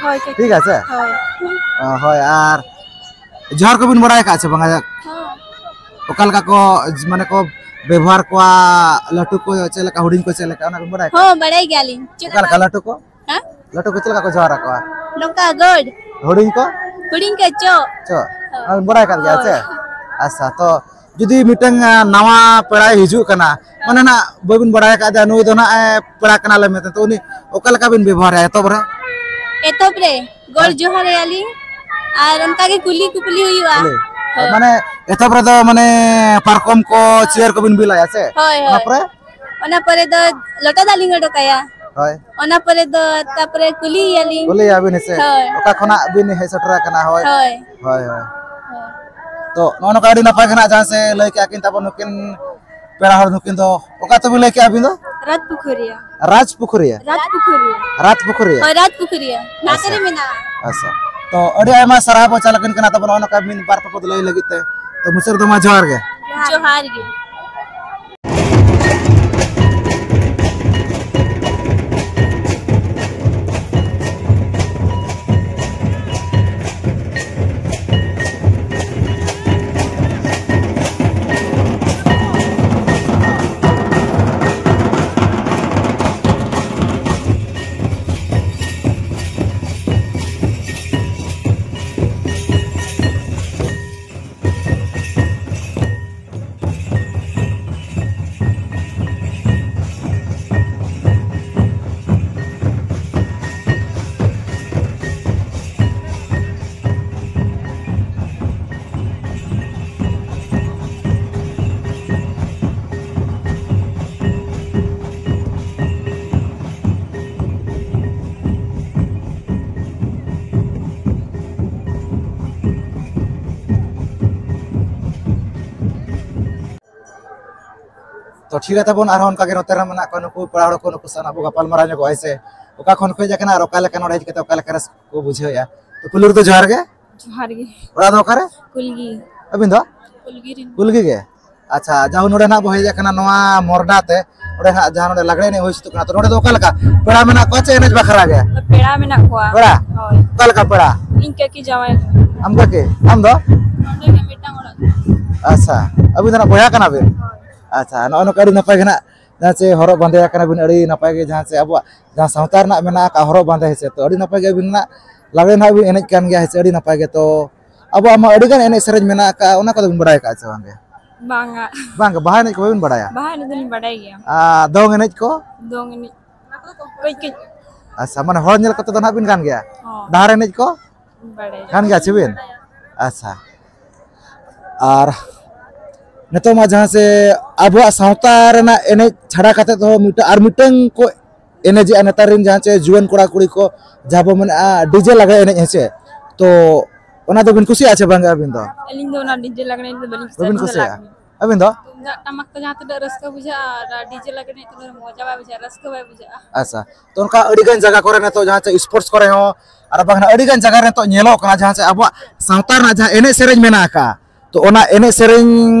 ᱦᱳᱭ, ᱠᱟᱹᱠᱤ᱾ ᱴᱷᱤᱠ ᱟᱪᱷᱮ? ᱦᱳᱭ᱾ ᱚ, ᱦᱳᱭ, ᱟᱨ ᱡᱚᱦᱟᱨ ᱠᱚᱵᱤᱱ ᱵᱟᱲᱟᱭ ᱟᱠᱟᱫ ᱪᱮ ᱵᱟᱝᱟ? ᱦᱚᱸ᱾ ᱚᱠᱟ ᱞᱮᱠᱟ ᱠᱚ, ᱢᱟᱱᱮ ᱠᱚ ᱵᱮᱵᱚᱦᱟᱨ ᱠᱚᱣᱟ, ᱞᱟᱹᱴᱩ ᱠᱚ ᱪᱮᱫ ᱞᱮᱠᱟ, ᱦᱩᱰᱤᱧ ᱠᱚ ᱪᱮᱫ ᱞᱮᱠᱟ, ᱚᱱᱟ ᱵᱤᱱ ᱵᱟᱲᱟᱭ ᱟᱠᱟᱫ? ᱦᱚᱸ, ᱵᱟᱲᱟᱭ ᱜᱮᱭᱟᱞᱤᱧ᱾ ᱪᱮᱫ ᱚᱠᱟ ᱞᱮᱠᱟ ᱞᱮᱠᱟ? ᱞᱟᱹᱴᱩ ᱠᱚ? ᱦᱮᱸ? ᱞᱟᱹᱴᱩ ᱠᱚ ᱪᱮᱫ ᱞᱮᱠᱟ ᱠᱚ ᱡᱚᱦᱟᱨ ᱟᱠᱚᱣᱟ? ᱱᱚᱝᱠᱟ ᱜᱚᱰ᱾ ᱦᱩᱰᱤᱧ ᱠᱚ? ᱦᱩᱰᱤᱧ ᱠᱚ ᱪᱚᱜ᱾ ᱪᱚᱜ᱾ ᱦᱳᱭ᱾ ᱚᱱᱟ ᱵᱤᱱ ᱵᱟᱲᱟᱭ ᱟᱠᱟᱫ ᱜᱮᱭᱟ ᱦᱳᱭ᱾ ᱪᱮ? ᱟᱪᱪᱷᱟ, ᱛᱚ ᱡᱩᱫᱤ ᱢᱤᱫᱴᱟᱝ, ᱟ, ᱱᱟᱣᱟ ᱯᱮᱲᱟᱭ ᱦᱤᱡᱩᱜ ᱠᱟᱱᱟ, ᱢᱟᱱᱮ ᱱᱟᱜ ᱵᱟᱹᱵᱤᱱ ᱵᱟᱲᱟᱭ ᱟᱠᱟᱫ ᱡᱮ ᱱᱩᱭ ᱫᱚ ᱱᱟᱜ, ᱮ, ᱯᱮᱲᱟ ᱠᱟᱱᱟᱞᱮ ᱢᱮᱱᱛᱮ, ᱛᱚ ᱩᱱᱤ ᱚᱠᱟ ᱞᱮᱠᱟ ᱵᱤᱱ ᱵᱮᱵᱚᱦᱟᱨᱟ ᱮᱛᱚᱦᱚᱵ ᱨᱮ? ᱮᱛᱚᱦᱚᱵ ᱨᱮ ᱜᱚᱰ ᱦᱮᱸ᱾ ᱡᱚᱦᱟᱨ ᱟᱭᱟᱞᱤᱧ, ᱟᱨ ᱚᱱᱠᱟ ᱜᱮ ᱠᱩᱞᱤ ᱠᱩᱯᱞᱤ ᱦᱩᱭᱩᱜᱼᱟ᱾ ᱠᱩᱞᱤ᱾ ᱦᱳᱭ᱾ ᱢᱟᱱᱮ ᱮᱛᱚᱦᱚᱵ ᱨᱮᱫᱚ ᱢᱟᱱᱮ ᱯᱟᱨᱠᱚᱢ ᱠᱚ, ᱪᱮᱭᱟᱨ ᱠᱚᱵᱤᱱ ᱵᱤᱞᱟᱭᱟ ᱥᱮ? ᱦᱳᱭ, ᱚᱱᱟ ᱦᱳᱭ᱾ ᱯᱚᱨᱮ? ᱚᱱᱟ ᱯᱚᱨᱮ ᱫᱚ ᱞᱚᱴᱟ ᱫᱟᱜ ᱞᱤᱧ ᱚᱰᱚᱠᱟᱭᱟ᱾ ᱦᱳᱭ᱾ ᱚᱱᱟ ᱯᱚᱨᱮ ᱫᱚ ᱛᱟᱯᱚᱨᱮ ᱠᱩᱞᱤᱭᱮᱭᱟᱞᱤᱧ᱾ ᱠᱩᱞᱤᱭᱟᱵᱤᱱ ᱦᱮᱸᱥᱮ? ᱦᱳᱭ᱾ ᱚᱠᱟ ᱠᱷᱚᱱᱟᱜ ᱵᱤᱱ ᱦᱮᱡ ᱥᱮᱴᱮᱨ ᱟᱠᱟᱱᱟ? ᱦᱳᱭ᱾ ᱦᱳᱭ᱾ ᱦᱳᱭ, ᱦᱳᱭ᱾ ᱦᱳᱭ᱾ ᱛᱚ, ᱱᱚᱜᱼᱚ ᱱᱚᱝᱠᱟ ᱟᱹᱰᱤ ᱱᱟᱯᱟᱭ ᱜᱮ ᱱᱟᱜ ᱡᱟᱦᱟᱸ ᱥᱮ ᱞᱟᱹᱭ ᱠᱮᱜᱼᱟ ᱠᱤᱱ ᱛᱟᱵᱚᱱ ᱱᱩᱠᱤᱱ ᱯᱮᱲᱟ ᱦᱚᱲ, ᱱᱩᱠᱤᱱ ᱫᱚ ᱚᱠᱟ ᱟᱹᱛᱩ ᱵᱤᱱ ᱞᱟᱹᱭ ᱠᱮᱜᱼᱟ ᱟᱹᱵᱤᱱ ᱫᱚ? ᱨᱟᱡᱽ ᱯᱩᱠᱷᱩᱨᱤᱭᱟ᱾ ᱨᱟᱡᱽ ᱯᱩᱠᱷᱩᱨᱤᱭᱟ? ᱨᱟᱡᱽ ᱯᱩᱠᱷᱩᱨᱤᱭᱟ᱾ ᱦᱳᱭ, ᱨᱟᱡᱽ ᱯᱩᱠᱷᱩᱨᱤᱭᱟ᱾ ᱱᱚᱛᱮ ᱟᱪᱪᱷᱟ᱾ ᱨᱮ ᱢᱮᱱᱟᱜᱼᱟ᱾ ᱟᱪᱪᱷᱟ᱾ ᱛᱚ, ᱟᱹᱰᱤ ᱟᱭᱢᱟ ᱥᱟᱨᱦᱟᱣ ᱵᱚᱱ ᱪᱟᱞ ᱟᱹᱠᱤᱱ ᱠᱟᱱᱟ ᱛᱟᱵᱚᱱ ᱱᱚᱜᱼᱚ ᱱᱚᱝᱠᱟ ᱢᱤᱫ ᱵᱟᱨ ᱯᱮ ᱯᱚᱫ ᱞᱟᱹᱭ ᱞᱟᱹᱜᱤᱫ ᱛᱮ᱾ ᱛᱚ, ᱢᱩᱪᱟᱹᱫ ᱨᱮᱫᱚ ᱢᱟ ᱡᱚᱦᱟᱨ ᱜᱮ᱾ ᱡᱚᱦᱟᱨ ᱜᱮ᱾ ᱛᱚ, ᱴᱷᱤᱠ ᱜᱮᱭᱟ ᱛᱟᱵᱚᱱ, ᱟᱨᱦᱚᱸ ᱚᱱᱠᱟ ᱜᱮ ᱱᱚᱛᱮ ᱨᱮ ᱢᱮᱱᱟᱜ ᱠᱚᱣᱟ ᱱᱩᱠᱩ ᱯᱮᱲᱟ ᱦᱚᱲ ᱠᱚ, ᱱᱩᱠᱩ ᱥᱟᱶ ᱟᱵᱚ ᱜᱟᱯᱟᱞ ᱢᱟᱨᱟᱣ ᱧᱚᱜᱚᱜᱼᱟ, ᱦᱮᱸ ᱥᱮ? ᱚᱠᱟ ᱠᱷᱚᱱ ᱠᱚ ᱦᱮᱡ ᱟᱠᱟᱱᱟ ᱟᱨ ᱚᱠᱟ ᱞᱮᱠᱟ ᱱᱚᱰᱮ ᱦᱮᱡ ᱠᱟᱛᱮ ᱚᱠᱟ ᱞᱮᱠᱟ ᱨᱟᱹᱥᱠᱟᱹ ᱠᱚ ᱵᱩᱡᱷᱟᱹᱣᱮᱫᱼᱟ? ᱛᱚ, ᱯᱩᱭᱞᱩ ᱨᱮᱫᱚ ᱡᱚᱦᱟᱨ ᱜᱮ᱾ ᱡᱚᱦᱟᱨ ᱜᱮ᱾ ᱚᱲᱟᱜ ᱫᱚ ᱚᱠᱟᱨᱮ? ᱠᱩᱞᱜᱤ᱾ ᱟᱹᱵᱤᱱ ᱫᱚ? ᱠᱩᱞᱜᱤ ᱨᱮᱱ᱾ ᱠᱩᱞᱜᱤ ᱜᱮ? ᱟᱪᱪᱷᱟ, ᱡᱟᱦᱳ, ᱱᱚᱰᱮ ᱱᱟᱜ ᱵᱚ ᱦᱮᱡ ᱟᱠᱟᱱᱟ ᱱᱚᱣᱟ ᱢᱚᱨᱰᱟ ᱛᱮ, ᱚᱸᱰᱮ ᱦᱟᱸᱜ ᱡᱟᱦᱟᱸ ᱱᱚᱰᱮ ᱞᱟᱜᱽᱲᱮ ᱮᱱᱮᱡ ᱦᱩᱭ ᱥᱟᱹᱛᱚᱜ ᱠᱟᱱᱟ, ᱛᱚ ᱱᱚᱰᱮ ᱫᱚ ᱚᱠᱟ ᱞᱮᱠᱟ ᱯᱮᱲᱟ ᱢᱮᱱᱟᱜ ᱠᱚᱣᱟ ᱪᱮ ᱮᱱᱮᱡ ᱵᱟᱠᱷᱨᱟ ᱜᱮ? ᱯᱮᱲᱟ ᱢᱮᱱᱟᱜ ᱠᱚᱣᱟ᱾ ᱯᱮᱲᱟ? ᱦᱳᱭ᱾ ᱚᱠᱟ ᱞᱮᱠᱟ ᱯᱮᱲᱟ? ᱤᱧ ᱠᱟᱹᱠᱤ ᱡᱟᱶᱟᱭ᱾ ᱟᱢ ᱠᱟᱹᱠᱤ? ᱟᱢ ᱫᱚ? ᱱᱚᱰᱮ ᱜᱮ ᱢᱤᱫᱴᱟᱝ ᱚᱲᱟᱜ᱾ ᱟᱪᱪᱷᱟ, ᱟᱹᱵᱤᱱ ᱫᱚ ᱱᱟᱜ ᱵᱚᱭᱦᱟ ᱠᱟᱱᱟ ᱵᱤᱱ? ᱦᱳᱭ᱾ ᱟᱪᱪᱷᱟ, ᱱᱚᱜᱼᱚ ᱱᱚᱝᱠᱟ ᱟᱹᱰᱤ ᱱᱟᱯᱟᱭ ᱜᱮ ᱱᱟᱜ, ᱡᱟᱦᱟᱸ ᱪᱮ ᱦᱚᱨᱚᱜ ᱵᱟᱸᱫᱮ ᱟᱠᱟᱱᱟ ᱵᱤᱱ, ᱟᱹᱰᱤ ᱱᱟᱯᱟᱭ ᱜᱮ ᱡᱟᱦᱟᱸ ᱪᱮ ᱟᱵᱚᱣᱟᱜ ᱡᱟᱦᱟᱸ ᱥᱟᱶᱛᱟ ᱨᱮᱱᱟᱜ ᱢᱮᱱᱟᱜ ᱟᱠᱟᱫ ᱦᱚᱨᱚᱜ ᱵᱟᱸᱫᱮ, ᱦᱮᱸ ᱥᱮ, ᱛᱚ ᱟᱹᱰᱤ ᱱᱟᱯᱟᱭ ᱜᱮ ᱟᱹᱵᱤᱱ ᱱᱟᱜ ᱞᱟᱜᱽᱲᱮ ᱱᱟᱜ ᱵᱤᱱ ᱮᱱᱮᱡ ᱠᱟᱱ ᱜᱮᱭᱟ, ᱦᱮᱸ ᱥᱮ, ᱟᱹᱰᱤ ᱱᱟᱯᱟᱭ ᱜᱮ᱾ ᱛᱚ ᱟᱵᱚᱣᱟᱜ ᱢᱟ ᱟᱹᱰᱤ ᱜᱟᱱ ᱮᱱᱮᱡ ᱥᱮᱨᱮᱧ ᱢᱮᱱᱟᱜ ᱟᱠᱟᱫ, ᱚᱱᱟ ᱠᱚᱫᱚ ᱵᱤᱱ ᱵᱟᱲᱟᱭ ᱟᱠᱟᱫ ᱪᱮ ᱵᱟᱝ ᱜᱮ? ᱵᱟᱝᱟ᱾ ᱵᱟᱝ, ᱵᱟᱦᱟ ᱮᱱᱮᱡ ᱠᱚ ᱵᱟᱵᱤᱱ ᱵᱟᱲᱟᱭᱟ? ᱵᱟᱦᱟ ᱮᱱᱮᱡ ᱫᱚᱞᱤᱧ ᱵᱟᱰᱟᱭ ᱜᱮᱭᱟ᱾ ᱟᱨ ᱫᱚᱝ ᱮᱱᱮᱡ ᱠᱚ? ᱫᱚᱝ ᱮᱱᱮᱡ ᱠᱟᱹᱡ ᱠᱟᱹᱡ᱾ ᱟᱪᱪᱷᱟ, ᱢᱟᱱᱮ ᱦᱚᱲ ᱧᱮᱞ ᱠᱟᱛᱮ ᱫᱚ ᱱᱟᱦᱟᱜ ᱵᱤᱱ ᱜᱟᱱ ᱜᱮᱭᱟ? ᱦᱚᱸ᱾ ᱰᱟᱦᱟᱨ ᱮᱱᱮᱡ ᱠᱚ? ᱵᱟᱲᱟᱭ᱾ ᱜᱟᱱ ᱜᱮᱭᱟ ᱪᱮ ᱵᱤᱱ? ᱟᱪᱪᱷᱟ᱾ ᱟᱨ ᱱᱤᱛᱚᱜ ᱢᱟ ᱡᱟᱦᱟᱸ ᱥᱮ ᱟᱵᱚᱣᱟᱜ ᱥᱟᱶᱛᱟ ᱨᱮᱱᱟᱜ ᱮᱱᱮᱡ ᱪᱷᱟᱲᱟ ᱠᱟᱛᱮ ᱫᱚ ᱢᱤᱫᱴᱟᱝ, ᱟᱨ ᱢᱤᱫᱴᱟᱝ ᱠᱚ ᱮᱱᱮᱡᱮᱜᱼᱟ ᱱᱮᱛᱟᱨ ᱨᱮᱱ ᱡᱟᱦᱟᱸ ᱪᱮ ᱡᱩᱣᱟᱹᱱ ᱠᱚᱲᱟ ᱠᱩᱲᱤ ᱠᱚ, ᱡᱟᱦᱟᱸ ᱵᱚ ᱢᱮᱱᱮᱜᱼᱟ ᱰᱤᱡᱮ ᱞᱟᱜᱽᱲᱮ ᱮᱱᱮᱡ, ᱦᱮᱸ ᱪᱮ? ᱛᱚ ᱚᱱᱟ ᱫᱚᱵᱤᱱ ᱠᱩᱥᱤᱭᱟᱜᱼᱟ ᱪᱮ ᱵᱟᱝ ᱟᱹᱵᱤᱱ ᱫᱚ? ᱟᱹᱞᱤᱧ ᱫᱚ ᱚᱱᱟ ᱰᱤᱡᱮ ᱞᱟᱜᱽᱲᱮ ᱮᱱᱮᱡ ᱫᱚ ᱵᱟᱹᱞᱤᱧ ᱵᱟᱹᱵᱤᱱ ᱠᱩᱥᱤᱭᱟᱜᱼᱟ᱾ ᱤᱧ ᱫᱚ ᱞᱟᱜᱽᱲᱮ᱾ ᱟᱹᱵᱤᱱ ᱫᱚ? ᱛᱩᱢᱫᱟᱜ ᱴᱟᱢᱟᱠ ᱛᱮ ᱡᱟᱦᱟᱸ ᱛᱤᱱᱟᱹᱜ ᱨᱟᱹᱥᱠᱟᱹ ᱵᱩᱡᱷᱟᱹᱜᱼᱟ, ᱟᱨ ᱰᱤᱡᱮ ᱞᱟᱜᱽᱲᱮ ᱮᱱᱮᱡ ᱛᱮᱫᱚ ᱢᱚᱡᱟ ᱵᱟᱭ ᱵᱩᱡᱷᱟᱹᱜᱼᱟ, ᱨᱟᱹᱥᱠᱟᱹ ᱵᱟᱭ ᱵᱩᱡᱷᱟᱹᱜᱼᱟ᱾ ᱟᱪᱪᱷᱟ, ᱛᱚ ᱚᱱᱠᱟ ᱟᱹᱰᱤ ᱜᱟᱱ ᱡᱟᱭᱜᱟ ᱠᱚᱨᱮ ᱱᱤᱛᱚᱜ ᱡᱟᱦᱟᱸ ᱪᱮ sports ᱠᱚᱨᱮ ᱦᱚᱸ, ᱟᱨ ᱵᱟᱝ ᱟᱹᱰᱤ ᱜᱟᱱ ᱡᱟᱭᱜᱟ ᱨᱮ ᱱᱤᱛᱚᱜ ᱧᱮᱞᱚᱜ ᱠᱟᱱᱟ ᱡᱟᱦᱟᱸ ᱪᱮ ᱟᱵᱚᱣᱟᱜ ᱥᱟᱶᱛᱟ ᱨᱮᱱᱟᱜ ᱡᱟᱦᱟᱸ ᱮᱱᱮᱡ ᱥᱮᱨᱮᱧ ᱢᱮᱱᱟᱜ ᱟᱠᱟᱫᱼᱟ, ᱛᱚ ᱚᱱᱟ ᱮᱱᱮᱡ ᱥᱮᱨᱮᱧ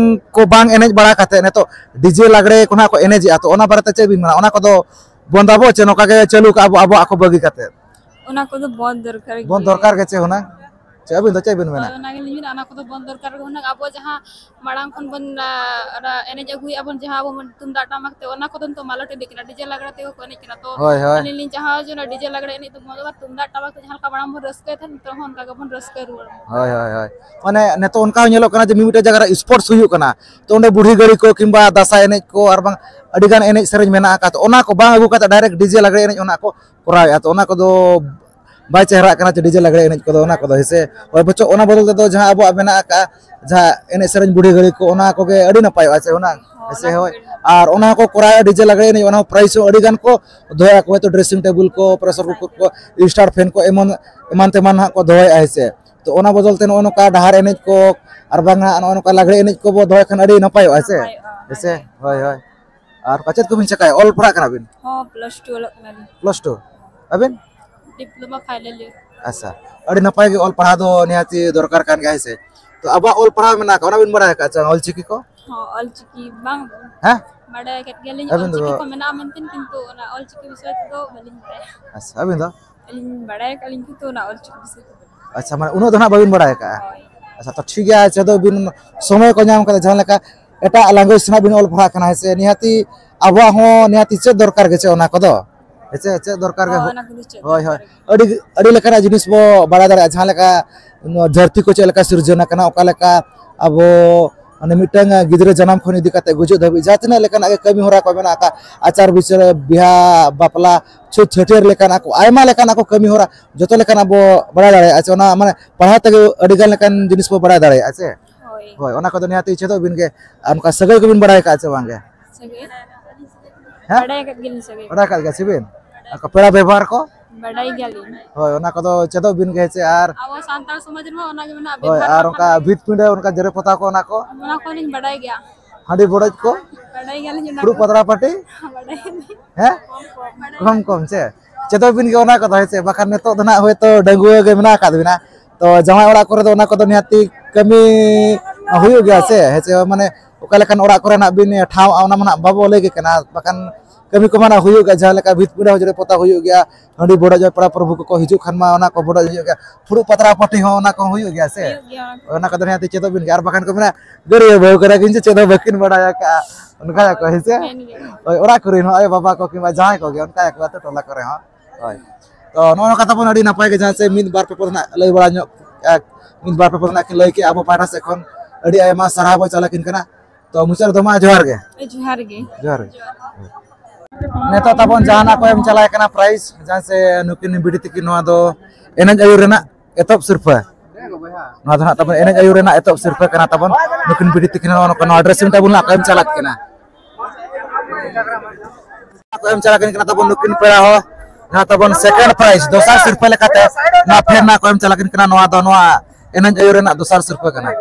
ᱠᱚ ᱵᱟᱝ ᱮᱱᱮᱡ ᱵᱟᱲᱟ ᱠᱟᱛᱮ ᱱᱤᱛᱚᱜ ᱰᱤᱡᱮ ᱞᱟᱜᱽᱲᱮ ᱠᱚ ᱱᱟᱦᱟᱜ ᱠᱚ ᱮᱱᱮᱡᱮᱜᱼᱟ, ᱛᱚ ᱚᱱᱟ ᱵᱟᱨᱮᱛᱮ ᱪᱮᱫ ᱵᱤᱱ ᱢᱮᱱᱟ? ᱚᱱᱟ ᱠᱚᱫᱚ ᱵᱚᱱᱫ ᱟᱵᱚ ᱪᱮ ᱱᱚᱝᱠᱟ ᱜᱮ ᱪᱟᱹᱞᱩ ᱠᱟᱜᱼᱟ ᱵᱚ ᱟᱵᱚᱣᱟᱜ ᱠᱚ ᱵᱟᱹᱜᱤ ᱠᱟᱛᱮ? ᱚᱱᱟ ᱠᱚᱫᱚ ᱵᱚᱱᱫ ᱫᱚᱨᱠᱟᱨ ᱜᱮ᱾ ᱵᱚᱱᱫ ᱫᱚᱨᱠᱟᱨ ᱜᱮ ᱪᱮ ᱦᱩᱱᱟᱹᱝ? ᱪᱮ ᱟᱹᱵᱤᱱ ᱫᱚ ᱪᱮᱫ ᱵᱤᱱ ᱢᱮᱱᱟ? ᱦᱳᱭ, ᱚᱱᱟ ᱜᱮᱞᱤᱧ ᱢᱮᱱᱟ, ᱚᱱᱟ ᱠᱚᱫᱚ ᱵᱚᱱᱫ ᱫᱚᱨᱠᱟᱨ ᱜᱮ ᱦᱩᱱᱟᱹᱝ᱾ ᱟᱵᱚ ᱡᱟᱦᱟᱸ ᱢᱟᱲᱟᱝ ᱠᱷᱚᱱ ᱵᱚᱱ, ᱟ, ᱚᱱᱟ ᱮᱱᱮᱡ ᱟᱹᱜᱩᱭᱮᱫᱼᱟ ᱵᱚᱱ, ᱡᱟᱦᱟᱸ ᱟᱵᱚ ᱵᱚᱱ ᱛᱩᱢᱫᱟᱜ ᱴᱟᱢᱟᱠ ᱛᱮ, ᱚᱱᱟ ᱠᱚᱫᱚ ᱱᱤᱛᱚᱜ ᱢᱟᱞᱚᱴ ᱤᱫᱤᱜ ᱠᱟᱱᱟ, ᱰᱤᱡᱮ ᱞᱟᱜᱽᱲᱮ ᱛᱮᱜᱮ ᱠᱚ ᱮᱱᱮᱡ ᱠᱟᱱᱟ᱾ ᱛᱚ ᱦᱳᱭ, ᱦᱳᱭ᱾ ᱟᱹᱞᱤᱧ ᱞᱤᱧ ᱪᱟᱦᱟᱣ ᱡᱮ ᱚᱱᱟ ᱰᱤᱡᱮ ᱞᱟᱜᱽᱲᱮ ᱮᱱᱮᱡ ᱫᱚ ᱵᱚᱱᱫᱚᱜ ᱢᱟ, ᱛᱩᱢᱫᱟᱜ ᱴᱟᱢᱟᱠ ᱛᱮ ᱡᱟᱦᱟᱸ ᱞᱮᱠᱟ ᱢᱟᱲᱟᱝ ᱵᱚᱱ ᱨᱟᱹᱥᱠᱟᱹᱭᱮᱫ ᱛᱟᱦᱮᱸᱫ, ᱱᱤᱛᱚᱜ ᱦᱚᱸ ᱚᱱᱠᱟ ᱜᱮᱵᱚᱱ ᱨᱟᱹᱥᱠᱟᱹ ᱨᱩᱣᱟᱹᱲ ᱢᱟ᱾ ᱦᱳᱭ, ᱦᱳᱭ, ᱦᱳᱭ᱾ ᱢᱟᱱᱮ ᱱᱤᱛᱚᱜ ᱚᱱᱠᱟ ᱦᱚᱸ ᱧᱮᱞᱚᱜ ᱠᱟᱱᱟ ᱡᱮ ᱢᱤᱢᱤᱫᱴᱟᱝ ᱡᱟᱭᱜᱟ ᱨᱮ sports ᱦᱩᱭᱩᱜ ᱠᱟᱱᱟ, ᱛᱚ ᱚᱸᱰᱮ ᱵᱩᱲᱦᱤ ᱜᱟᱹᱲᱤ ᱠᱚ ᱠᱤᱝᱵᱟ ᱫᱟᱸᱥᱟᱭ ᱮᱱᱮᱡ ᱠᱚ ᱟᱨ ᱵᱟᱝ ᱟᱹᱰᱤᱜᱟᱱ ᱮᱱᱮᱡ ᱥᱮᱨᱮᱧ ᱢᱮᱱᱟᱜ ᱟᱠᱟᱫ, ᱛᱚ ᱚᱱᱟ ᱠᱚ ᱵᱟᱝ ᱟᱹᱜᱩ ᱠᱟᱛᱮ direct ᱰᱤᱡᱮ ᱞᱟᱜᱽᱲᱮ ᱮᱱᱮᱡ ᱚᱱᱟ ᱠᱚ ᱠᱚᱨᱟᱣᱮᱫᱼᱟ, ᱛᱚ ᱚᱱᱟ ᱠᱚᱫᱚ ᱵᱟᱭ ᱪᱮᱦᱨᱟᱜ ᱠᱟᱱᱟ ᱪᱮ ᱰᱤᱡᱮ ᱞᱟᱜᱽᱲᱮ ᱮᱱᱮᱡ ᱠᱚᱫᱚ, ᱚᱱᱟ ᱠᱚᱫᱚ, ᱦᱮᱸ ᱥᱮ? ᱦᱳᱭ, ᱵᱚᱪᱚ ᱚᱱᱟ ᱵᱚᱫᱚᱞ ᱛᱮᱫᱚ ᱡᱟᱦᱟᱸ ᱟᱵᱚᱣᱟᱜ ᱢᱮᱱᱟᱜ ᱟᱠᱟᱫᱼᱟ, ᱡᱟᱦᱟᱸ ᱮᱱᱮᱡ ᱥᱮᱨᱮᱧ ᱵᱩᱲᱦᱤ ᱜᱟᱹᱲᱤ ᱠᱚ, ᱚᱱᱟ ᱠᱚᱜᱮ ᱟᱹᱰᱤ ᱱᱟᱯᱟᱭᱚᱜᱼᱟ ᱥᱮ ᱦᱩᱱᱟᱹᱝ? ᱦᱳᱭ, ᱦᱮᱸ ᱥᱮ? ᱚᱱᱟ ᱦᱳᱭ᱾ ᱠᱚᱜᱮ ᱟᱹᱰᱤ ᱱᱟᱯᱟᱭ᱾ ᱟᱨ ᱚᱱᱟ ᱦᱚᱸᱠᱚ ᱠᱚᱨᱟᱣᱮᱫᱼᱟ ᱰᱤᱡᱮ ᱞᱟᱜᱽᱲᱮ ᱮᱱᱮᱡ, ᱚᱱᱟ ᱦᱚᱸ prize ᱦᱚᱸ ᱟᱹᱰᱤ ᱜᱟᱱ ᱠᱚ ᱫᱚᱦᱚᱭᱟ ᱠᱚ, ᱦᱚᱭᱛᱳ dressing table ᱠᱚ, pressure cooker ᱠᱚ, star fan ᱠᱚ, ᱮᱢᱟᱱ, ᱮᱢᱟᱱ ᱛᱮᱢᱟᱱ ᱦᱟᱸᱜ ᱠᱚ ᱫᱚᱦᱚᱭᱮᱫᱼᱟ, ᱦᱮᱸ ᱥᱮ? ᱛᱚ ᱚᱱᱟ ᱵᱚᱫᱚᱞ ᱛᱮ ᱱᱚᱜᱼᱚ ᱱᱚᱝᱠᱟ ᱰᱟᱦᱟᱨ ᱮᱱᱮᱡ ᱠᱚ ᱟᱨ ᱵᱟᱝ ᱦᱟᱸᱜ ᱱᱚᱜᱼᱚ ᱱᱚᱝᱠᱟ ᱞᱟᱜᱽᱲᱮ ᱮᱱᱮᱡ ᱠᱚᱵᱚ ᱫᱚᱦᱚᱭ ᱠᱷᱟᱱ ᱟᱹᱰᱤ ᱱᱟᱯᱟᱭᱚᱜᱼᱟ, ᱦᱮᱸ ᱥᱮ? ᱱᱟᱯᱟᱭᱚᱜᱼᱟ, ᱦᱮᱸ ᱥᱮ? ᱦᱳᱭ᱾ ᱦᱳᱭ, ᱦᱳᱭ᱾ ᱟᱨ ᱪᱮᱫ ᱠᱚᱵᱤᱱ ᱪᱮᱠᱟᱭᱟ? ᱚᱞ ᱯᱟᱲᱦᱟᱜ ᱠᱟᱱᱟ ᱵᱤᱱ? ᱦᱚᱸ, plus two ᱚᱞᱚᱜ ᱠᱟᱱᱟᱞᱤᱧ᱾ Plus two? ᱟᱵᱤᱱ? Diploma final year᱾ ᱟᱪᱪᱷᱟ, ᱟᱹᱰᱤ ᱱᱟᱯᱟᱭ ᱜᱮ, ᱚᱞ ᱯᱟᱲᱦᱟᱣ ᱫᱚ ᱱᱤᱦᱟᱹᱛᱤ ᱫᱚᱨᱠᱟᱨ ᱠᱟᱱ ᱜᱮᱭᱟ, ᱦᱮᱸ ᱥᱮ? ᱛᱚ ᱟᱵᱚᱣᱟᱜ ᱚᱞ ᱯᱟᱲᱦᱟᱣ ᱢᱮᱱᱟᱜ ᱟᱠᱟᱫ, ᱚᱱᱟ ᱵᱤᱱ ᱵᱟᱲᱟᱭ ᱟᱠᱟᱫ ᱪᱮ ᱵᱟᱝ, ᱚᱞ ᱪᱤᱠᱤ ᱠᱚ? ᱦᱚᱸ, ᱚᱞ ᱪᱤᱠᱤ ᱵᱟᱝ᱾ ᱦᱮᱸ? ᱵᱟᱲᱟᱭ ᱟᱠᱟᱫ ᱜᱮᱭᱟᱞᱤᱧ, ᱟᱹᱵᱤᱱ ᱚᱞ ᱫᱚ ᱪᱤᱠᱤ ᱵᱟᱝ? ᱠᱚ ᱢᱮᱱᱟᱜᱼᱟ ᱢᱮᱱᱛᱮ, ᱠᱤᱱᱛᱩ ᱚᱱᱟ ᱚᱞ ᱪᱤᱠᱤ ᱵᱤᱥᱚᱭ ᱛᱮᱫᱚ ᱵᱟᱹᱞᱤᱧ ᱵᱟᱲᱟᱭᱟ᱾ ᱟᱪᱪᱷᱟ, ᱟᱹᱵᱤᱱ ᱫᱚ? ᱟᱹᱞᱤᱧ ᱵᱟᱲᱟᱭ ᱟᱠᱟᱫ ᱞᱤᱧ, ᱠᱤᱱᱛᱩ ᱚᱱᱟ ᱚᱞ ᱪᱤᱠᱤ ᱵᱤᱥᱚᱭ ᱛᱮᱫᱚ᱾ ᱟᱪᱪᱷᱟ, ᱢᱟᱱᱮ ᱩᱱᱟᱹᱜ ᱫᱚ ᱱᱟᱦᱟᱜ ᱵᱟᱹᱵᱤᱱ ᱵᱟᱲᱟᱭ ᱟᱠᱟᱫᱼᱟ᱾ ᱦᱳᱭ᱾ ᱟᱪᱪᱷᱟ, ᱛᱚ ᱴᱷᱤᱠ ᱜᱮᱭᱟ, ᱪᱮᱫᱚᱜ ᱵᱤᱱ, ᱥᱚᱢᱚᱭ ᱠᱚ ᱧᱟᱢ ᱠᱟᱛᱮ ᱡᱟᱦᱟᱸ ᱞᱮᱠᱟ ᱮᱴᱟᱜ language ᱥᱮᱱᱟᱜ ᱵᱤᱱ ᱚᱞ ᱯᱟᱲᱦᱟᱜ ᱠᱟᱱᱟ, ᱦᱮᱸ ᱥᱮ? ᱱᱤᱦᱟᱹᱛᱤ ᱟᱵᱚᱣᱟᱜ ᱦᱚᱸ ᱱᱤᱦᱟᱹᱛᱤ ᱪᱮᱫ ᱫᱚᱨᱠᱟᱨ ᱜᱮ ᱪᱮ ᱚᱱᱟ ᱠᱚᱫᱚ, ᱦᱮᱸ ᱥᱮ? ᱪᱮᱫ ᱫᱚᱨᱠᱟᱨ ᱜᱮ᱾ ᱦᱳᱭ, ᱦᱳ-, ᱚᱱᱟ ᱠᱚᱫᱚ ᱪᱮᱫ ᱦᱳᱭ, ᱦᱳᱭ᱾ ᱫᱚᱨᱠᱟᱨ ᱜᱮ᱾ ᱟᱹᱰᱤ, ᱟᱹᱰᱤ ᱞᱮᱠᱟᱱᱟᱜ ᱡᱤᱱᱤᱥ ᱵᱚ ᱵᱟᱲᱟᱭ ᱫᱟᱲᱮᱭᱟᱜᱼᱟ, ᱡᱟᱦᱟᱸ ᱞᱮᱠᱟ ᱱᱚᱣᱟ ᱫᱷᱟᱹᱨᱛᱤ ᱠᱚ ᱪᱮᱫ ᱞᱮᱠᱟ ᱥᱤᱨᱡᱚᱱ ᱟᱠᱟᱱᱟ, ᱚᱠᱟ ᱞᱮᱠᱟ ᱟᱵᱚ ᱢᱟᱱᱮ ᱢᱤᱫᱴᱟᱝ ᱜᱤᱫᱽᱨᱟᱹ ᱡᱟᱱᱟᱢ ᱠᱷᱚᱱ ᱤᱫᱤ ᱠᱟᱛᱮ ᱜᱩᱡᱩᱜ ᱫᱷᱟᱹᱵᱤᱡ ᱡᱟᱦᱟᱸ ᱛᱤᱱᱟᱹᱜ ᱞᱮᱠᱟᱱᱟᱜ ᱜᱮ ᱠᱟᱹᱢᱤ ᱦᱚᱨᱟ ᱠᱚ ᱢᱮᱱᱟᱜ ᱟᱠᱟᱫ, ᱟᱪᱟᱨ ᱵᱤᱪᱟᱹᱨ, ᱵᱤᱦᱟ, ᱵᱟᱯᱞᱟ, ᱪᱷᱩᱛ ᱪᱷᱟᱹᱴᱭᱟᱹᱨ ᱞᱮᱠᱟᱱᱟᱜ ᱠᱚ, ᱟᱭᱢᱟ ᱞᱮᱠᱟᱱᱟᱜ ᱠᱚ ᱠᱟᱹᱢᱤ ᱦᱚᱨᱟ, ᱡᱚᱛᱚ ᱞᱮᱠᱟᱱᱟᱜ ᱵᱚ ᱵᱟᱲᱟᱭ ᱫᱟᱲᱮᱭᱟᱜᱼᱟ᱾ ᱥᱮ ᱚᱱᱟ ᱢᱟᱱᱮ ᱯᱟᱲᱦᱟᱣ ᱛᱮᱜᱮ ᱟᱹᱰᱤ ᱜᱟᱱ ᱞᱮᱠᱟᱱ ᱡᱤᱱᱤᱥ ᱵᱚ ᱵᱟᱲᱟᱭ ᱫᱟᱲᱮᱭᱟᱜᱼᱟ ᱥᱮ? ᱦᱳᱭ᱾ ᱦᱳᱭ, ᱚᱱᱟ ᱠᱚᱫᱚ ᱱᱤᱦᱟᱹᱛ ᱪᱮᱫᱚᱜ ᱵᱤᱱ ᱜᱮ᱾ ᱟᱨ ᱚᱱᱠᱟ ᱥᱟᱹᱜᱟᱹᱭ ᱠᱚᱵᱤᱱ ᱵᱟᱲᱟᱭ ᱟᱠᱟᱫᱼᱟ ᱥᱮ ᱵᱟᱝ ᱜᱮ? ᱥᱟᱹᱜᱟᱹᱭ? ᱦᱮᱸ? ᱵᱟᱲᱟᱭ ᱟᱠᱟᱫ ᱜᱮᱭᱟᱞᱤᱧ ᱥᱟᱹᱜᱟᱹᱭ᱾ ᱵᱟᱲᱟᱭ ᱟᱠᱟᱫ ᱜᱮᱭᱟ ᱥᱮ ᱵᱤᱱ? ᱟᱨ ᱯᱮᱲᱟ ᱵᱮᱵᱚᱦᱟᱨ ᱠᱚ? ᱵᱟᱰᱟᱭ ᱜᱮᱭᱟᱞᱤᱧ᱾ ᱦᱳᱭ, ᱚᱱᱟ ᱠᱚᱫᱚ ᱪᱮᱫᱚᱜ ᱵᱤᱱ ᱜᱮ ᱦᱮᱸ ᱥᱮ? ᱟᱨ ᱟᱵᱚ ᱥᱟᱱᱛᱟᱲ ᱥᱚᱢᱟᱡᱽ ᱨᱮᱢᱟ ᱚᱱᱟ ᱜᱮ ᱢᱮᱱᱟᱜᱼᱟ, ᱦᱳᱭ, ᱵᱮᱵᱚᱦᱟᱨ ᱟᱨ ᱚᱱᱠᱟ ᱠᱟᱛᱷᱟ᱾ ᱵᱷᱤᱛ ᱯᱤᱸᱰᱟᱹ, ᱚᱱᱠᱟ ᱡᱮᱨᱮᱲ ᱯᱚᱛᱟᱣ ᱠᱚ, ᱚᱱᱟ ᱠᱚ? ᱚᱱᱟ ᱠᱚᱦᱚᱸ ᱞᱤᱧ ᱵᱟᱰᱟᱭ ᱜᱮᱭᱟ᱾ ᱦᱟᱺᱰᱤ ᱵᱚᱰᱚᱡ ᱠᱚ? ᱵᱟᱰᱟᱭ ᱜᱮᱭᱟᱞᱤᱧ ᱚᱱᱟ ᱯᱷᱩᱲᱩᱜ ᱠᱚ᱾ ᱯᱟᱛᱲᱟ ᱯᱟᱹᱴᱤ? ᱵᱟᱰᱟᱭ ᱜᱮᱭᱟᱞᱤᱧ᱾ ᱦᱮᱸ? ᱠᱚᱢ ᱠᱚᱢ᱾ ᱠᱚᱢ ᱠᱚᱢ ᱪᱮ? ᱪᱮᱫᱚᱜ ᱵᱤᱱ ᱜᱮ ᱚᱱᱟ ᱠᱚᱫᱚ ᱦᱮᱸ ᱥᱮ? ᱵᱟᱠᱷᱟᱱ ᱱᱤᱛᱚᱜ ᱫᱚ ᱱᱟᱜ ᱦᱳᱭᱛᱳ ᱰᱟᱺᱜᱩᱣᱟᱹ ᱜᱮ ᱢᱮᱱᱟᱜ ᱟᱠᱟᱫ ᱵᱤᱱᱟ, ᱛᱚ ᱡᱟᱶᱟᱭ ᱚᱲᱟᱜ ᱠᱚᱨᱮ ᱫᱚ ᱚᱱᱟ ᱠᱚᱫᱚ ᱱᱤᱦᱟᱹᱛᱤ ᱠᱟᱹᱢᱤ ᱦᱩᱭᱩᱜ ᱜᱮᱭᱟ ᱥᱮ? ᱦᱮᱸ ᱥᱮ? ᱢᱟᱱᱮ ᱚᱠᱟ ᱞᱮᱠᱟᱱ ᱚᱲᱟᱜ ᱠᱚᱨᱮ ᱱᱟᱜ ᱵᱤᱱ ᱴᱷᱟᱶ, ᱚᱱᱟ ᱢᱟ ᱱᱟᱜ ᱵᱟᱵᱚ ᱞᱟᱹᱭ ᱜᱮ ᱠᱟᱱᱟ, ᱵᱟᱠᱷᱟᱱ ᱠᱟᱹᱢᱤ ᱠᱚᱢᱟ ᱱᱟᱜ ᱦᱩᱭᱩᱜ ᱜᱮᱭᱟ, ᱡᱟᱦᱟᱸ ᱞᱮᱠᱟ ᱵᱷᱤᱛ ᱯᱤᱸᱰᱟᱹ ᱦᱚᱸ ᱡᱮᱨᱮᱲ ᱯᱚᱛᱟᱣ ᱦᱩᱭᱩᱜ ᱜᱮᱭᱟ, ᱦᱟᱺᱰᱤ ᱵᱚᱰᱚᱡ ᱦᱚᱸ ᱯᱮᱲᱟ ᱯᱨᱚᱵᱷᱩ ᱠᱚᱠᱚ ᱦᱤᱡᱩᱜ ᱠᱷᱟᱱ ᱢᱟ ᱚᱱᱟ ᱠᱚ ᱵᱚᱰᱚᱡ ᱦᱩᱭᱩᱜ ᱜᱮᱭᱟ, ᱯᱷᱩᱲᱩᱜ ᱯᱟᱛᱲᱟ ᱯᱟᱹᱴᱤ ᱦᱚᱸ ᱚᱱᱟ ᱠᱚ ᱦᱩᱭᱩᱜ ᱜᱮᱭᱟ ᱥᱮ? ᱦᱩᱭᱩᱜ ᱜᱮᱭᱟ ᱚᱱᱟ ᱠᱚ᱾ ᱚᱱᱟ ᱠᱚᱫᱚ ᱱᱤᱦᱟᱹᱛᱤ ᱪᱮᱫᱚᱜ ᱵᱤᱱ ᱜᱮᱭᱟ, ᱟᱨ ᱵᱟᱠᱷᱟᱱ ᱠᱚ ᱢᱮᱱᱟ ᱜᱟᱹᱲᱭᱟᱹ ᱵᱟᱹᱦᱩ ᱠᱟᱱᱟ ᱠᱤᱱ ᱪᱮ ᱪᱮᱫ ᱦᱚᱸ ᱵᱟᱹᱠᱤᱱ ᱵᱟᱲᱟᱭ ᱟᱠᱟᱫᱼᱟ, ᱚᱱᱠᱟᱭᱟᱠᱚ ᱦᱮᱸ ᱥᱮ? ᱢᱮᱱ ᱜᱮ᱾ ᱦᱳᱭ, ᱚᱲᱟᱜ ᱠᱚᱨᱮᱱ ᱦᱚᱸ ᱟᱭᱳ ᱵᱟᱵᱟ ᱠᱚ ᱠᱤᱝᱵᱟ ᱡᱟᱦᱟᱸᱭ ᱠᱚᱜᱮ ᱚᱱᱠᱟᱭᱟᱠᱚ ᱟᱹᱛᱩ ᱴᱚᱞᱟ ᱠᱚᱨᱮ ᱦᱚᱸ᱾ ᱦᱳᱭ, ᱛᱚ ᱱᱚᱜᱼᱚ ᱱᱚᱝᱠᱟ ᱛᱟᱵᱚᱱ ᱟᱹᱰᱤ ᱱᱟᱯᱟᱭ ᱜᱮ, ᱡᱟᱦᱟᱸ ᱥᱮ ᱢᱤᱫ ᱵᱟᱨ ᱯᱮ ᱯᱚᱫ ᱱᱟᱜ ᱞᱟᱹᱭ ᱵᱟᱲᱟ ᱧᱚᱜ, ᱮ, ᱢᱤᱫ ᱵᱟᱨ ᱯᱮ ᱯᱚᱫ ᱱᱟᱜ ᱠᱤᱱ ᱞᱟᱹᱭ ᱠᱮᱜᱼᱟ, ᱟᱵᱚ ᱯᱟᱦᱴᱟ ᱥᱮᱫ ᱠᱷᱚᱱ ᱟᱹᱰᱤ ᱟᱭᱢᱟ ᱥᱟᱨᱦᱟᱣ ᱵᱚᱱ ᱪᱟᱞ ᱟᱹᱠᱤᱱ ᱠᱟᱱᱟ᱾ ᱛᱚ ᱢᱩᱪᱟᱹᱫ ᱨᱮᱫᱚ ᱢᱟ ᱡᱚᱦᱟᱨ ᱜᱮ᱾ ᱡᱚᱦᱟᱨ ᱜᱮ᱾ ᱡᱚᱦᱟᱨ ᱜᱮ᱾ ᱱᱤᱛᱚᱜ ᱛᱟᱵᱚᱱ ᱡᱟᱦᱟᱱᱟᱜ ᱠᱚ ᱮᱢ ᱪᱟᱞᱟᱣ ᱠᱟᱱᱟ prize, ᱡᱟᱦᱟᱸ ᱥᱮ ᱱᱩᱠᱤᱱ ᱵᱤᱴᱤ ᱛᱟᱹᱠᱤᱱ, ᱱᱚᱣᱟ ᱫᱚ ᱮᱱᱮᱡ ᱟᱹᱭᱩᱨ ᱨᱮᱱᱟᱜ ᱮᱛᱚᱦᱚᱵ ᱥᱤᱨᱯᱟᱹ᱾ ᱱᱚᱣᱟ ᱫᱚ ᱦᱟᱸᱜ ᱛᱟᱵᱚᱱ ᱮᱱᱮᱡ ᱟᱹᱭᱩᱨ ᱨᱮᱱᱟᱜ ᱮᱛᱚᱦᱚᱵ ᱥᱤᱨᱯᱟᱹ ᱠᱟᱱᱟ ᱛᱟᱵᱚᱱ᱾ ᱱᱩᱠᱤᱱ ᱵᱤᱴᱤ ᱛᱟᱹᱠᱤᱱ ᱱᱚᱜᱼᱚ ᱱᱚᱝᱠᱟ ᱱᱚᱣᱟ dressing table ᱦᱟᱸᱜ ᱠᱚ ᱮᱢ ᱪᱟᱞᱟᱜ ᱠᱟᱱᱟ᱾ ᱠᱚ ᱮᱢ ᱪᱟᱞᱟᱜ ᱠᱟᱱᱟ ᱛᱟᱵᱚᱱ ᱱᱩᱠᱤᱱ ᱯᱮᱲᱟ ᱦᱚᱸ, ᱡᱟᱦᱟᱸ ᱛᱟᱵᱚᱱ second prize, ᱫᱚᱥᱟᱨ ᱥᱤᱨᱯᱟᱹ ᱞᱮᱠᱟᱛᱮ ᱱᱚᱣᱟ ᱯᱷᱮᱱ ᱱᱟᱜ ᱠᱚ ᱮᱢ ᱪᱟᱞᱟᱜ ᱠᱟᱱᱟ᱾ ᱱᱚᱣᱟ ᱫᱚ ᱱᱚᱣᱟ ᱮᱱᱮᱡ ᱟᱹᱭᱩᱨ ᱨᱮᱱᱟᱜ ᱫᱚᱥᱟᱨ ᱥᱤᱨᱯᱟᱹ ᱠᱟᱱᱟ᱾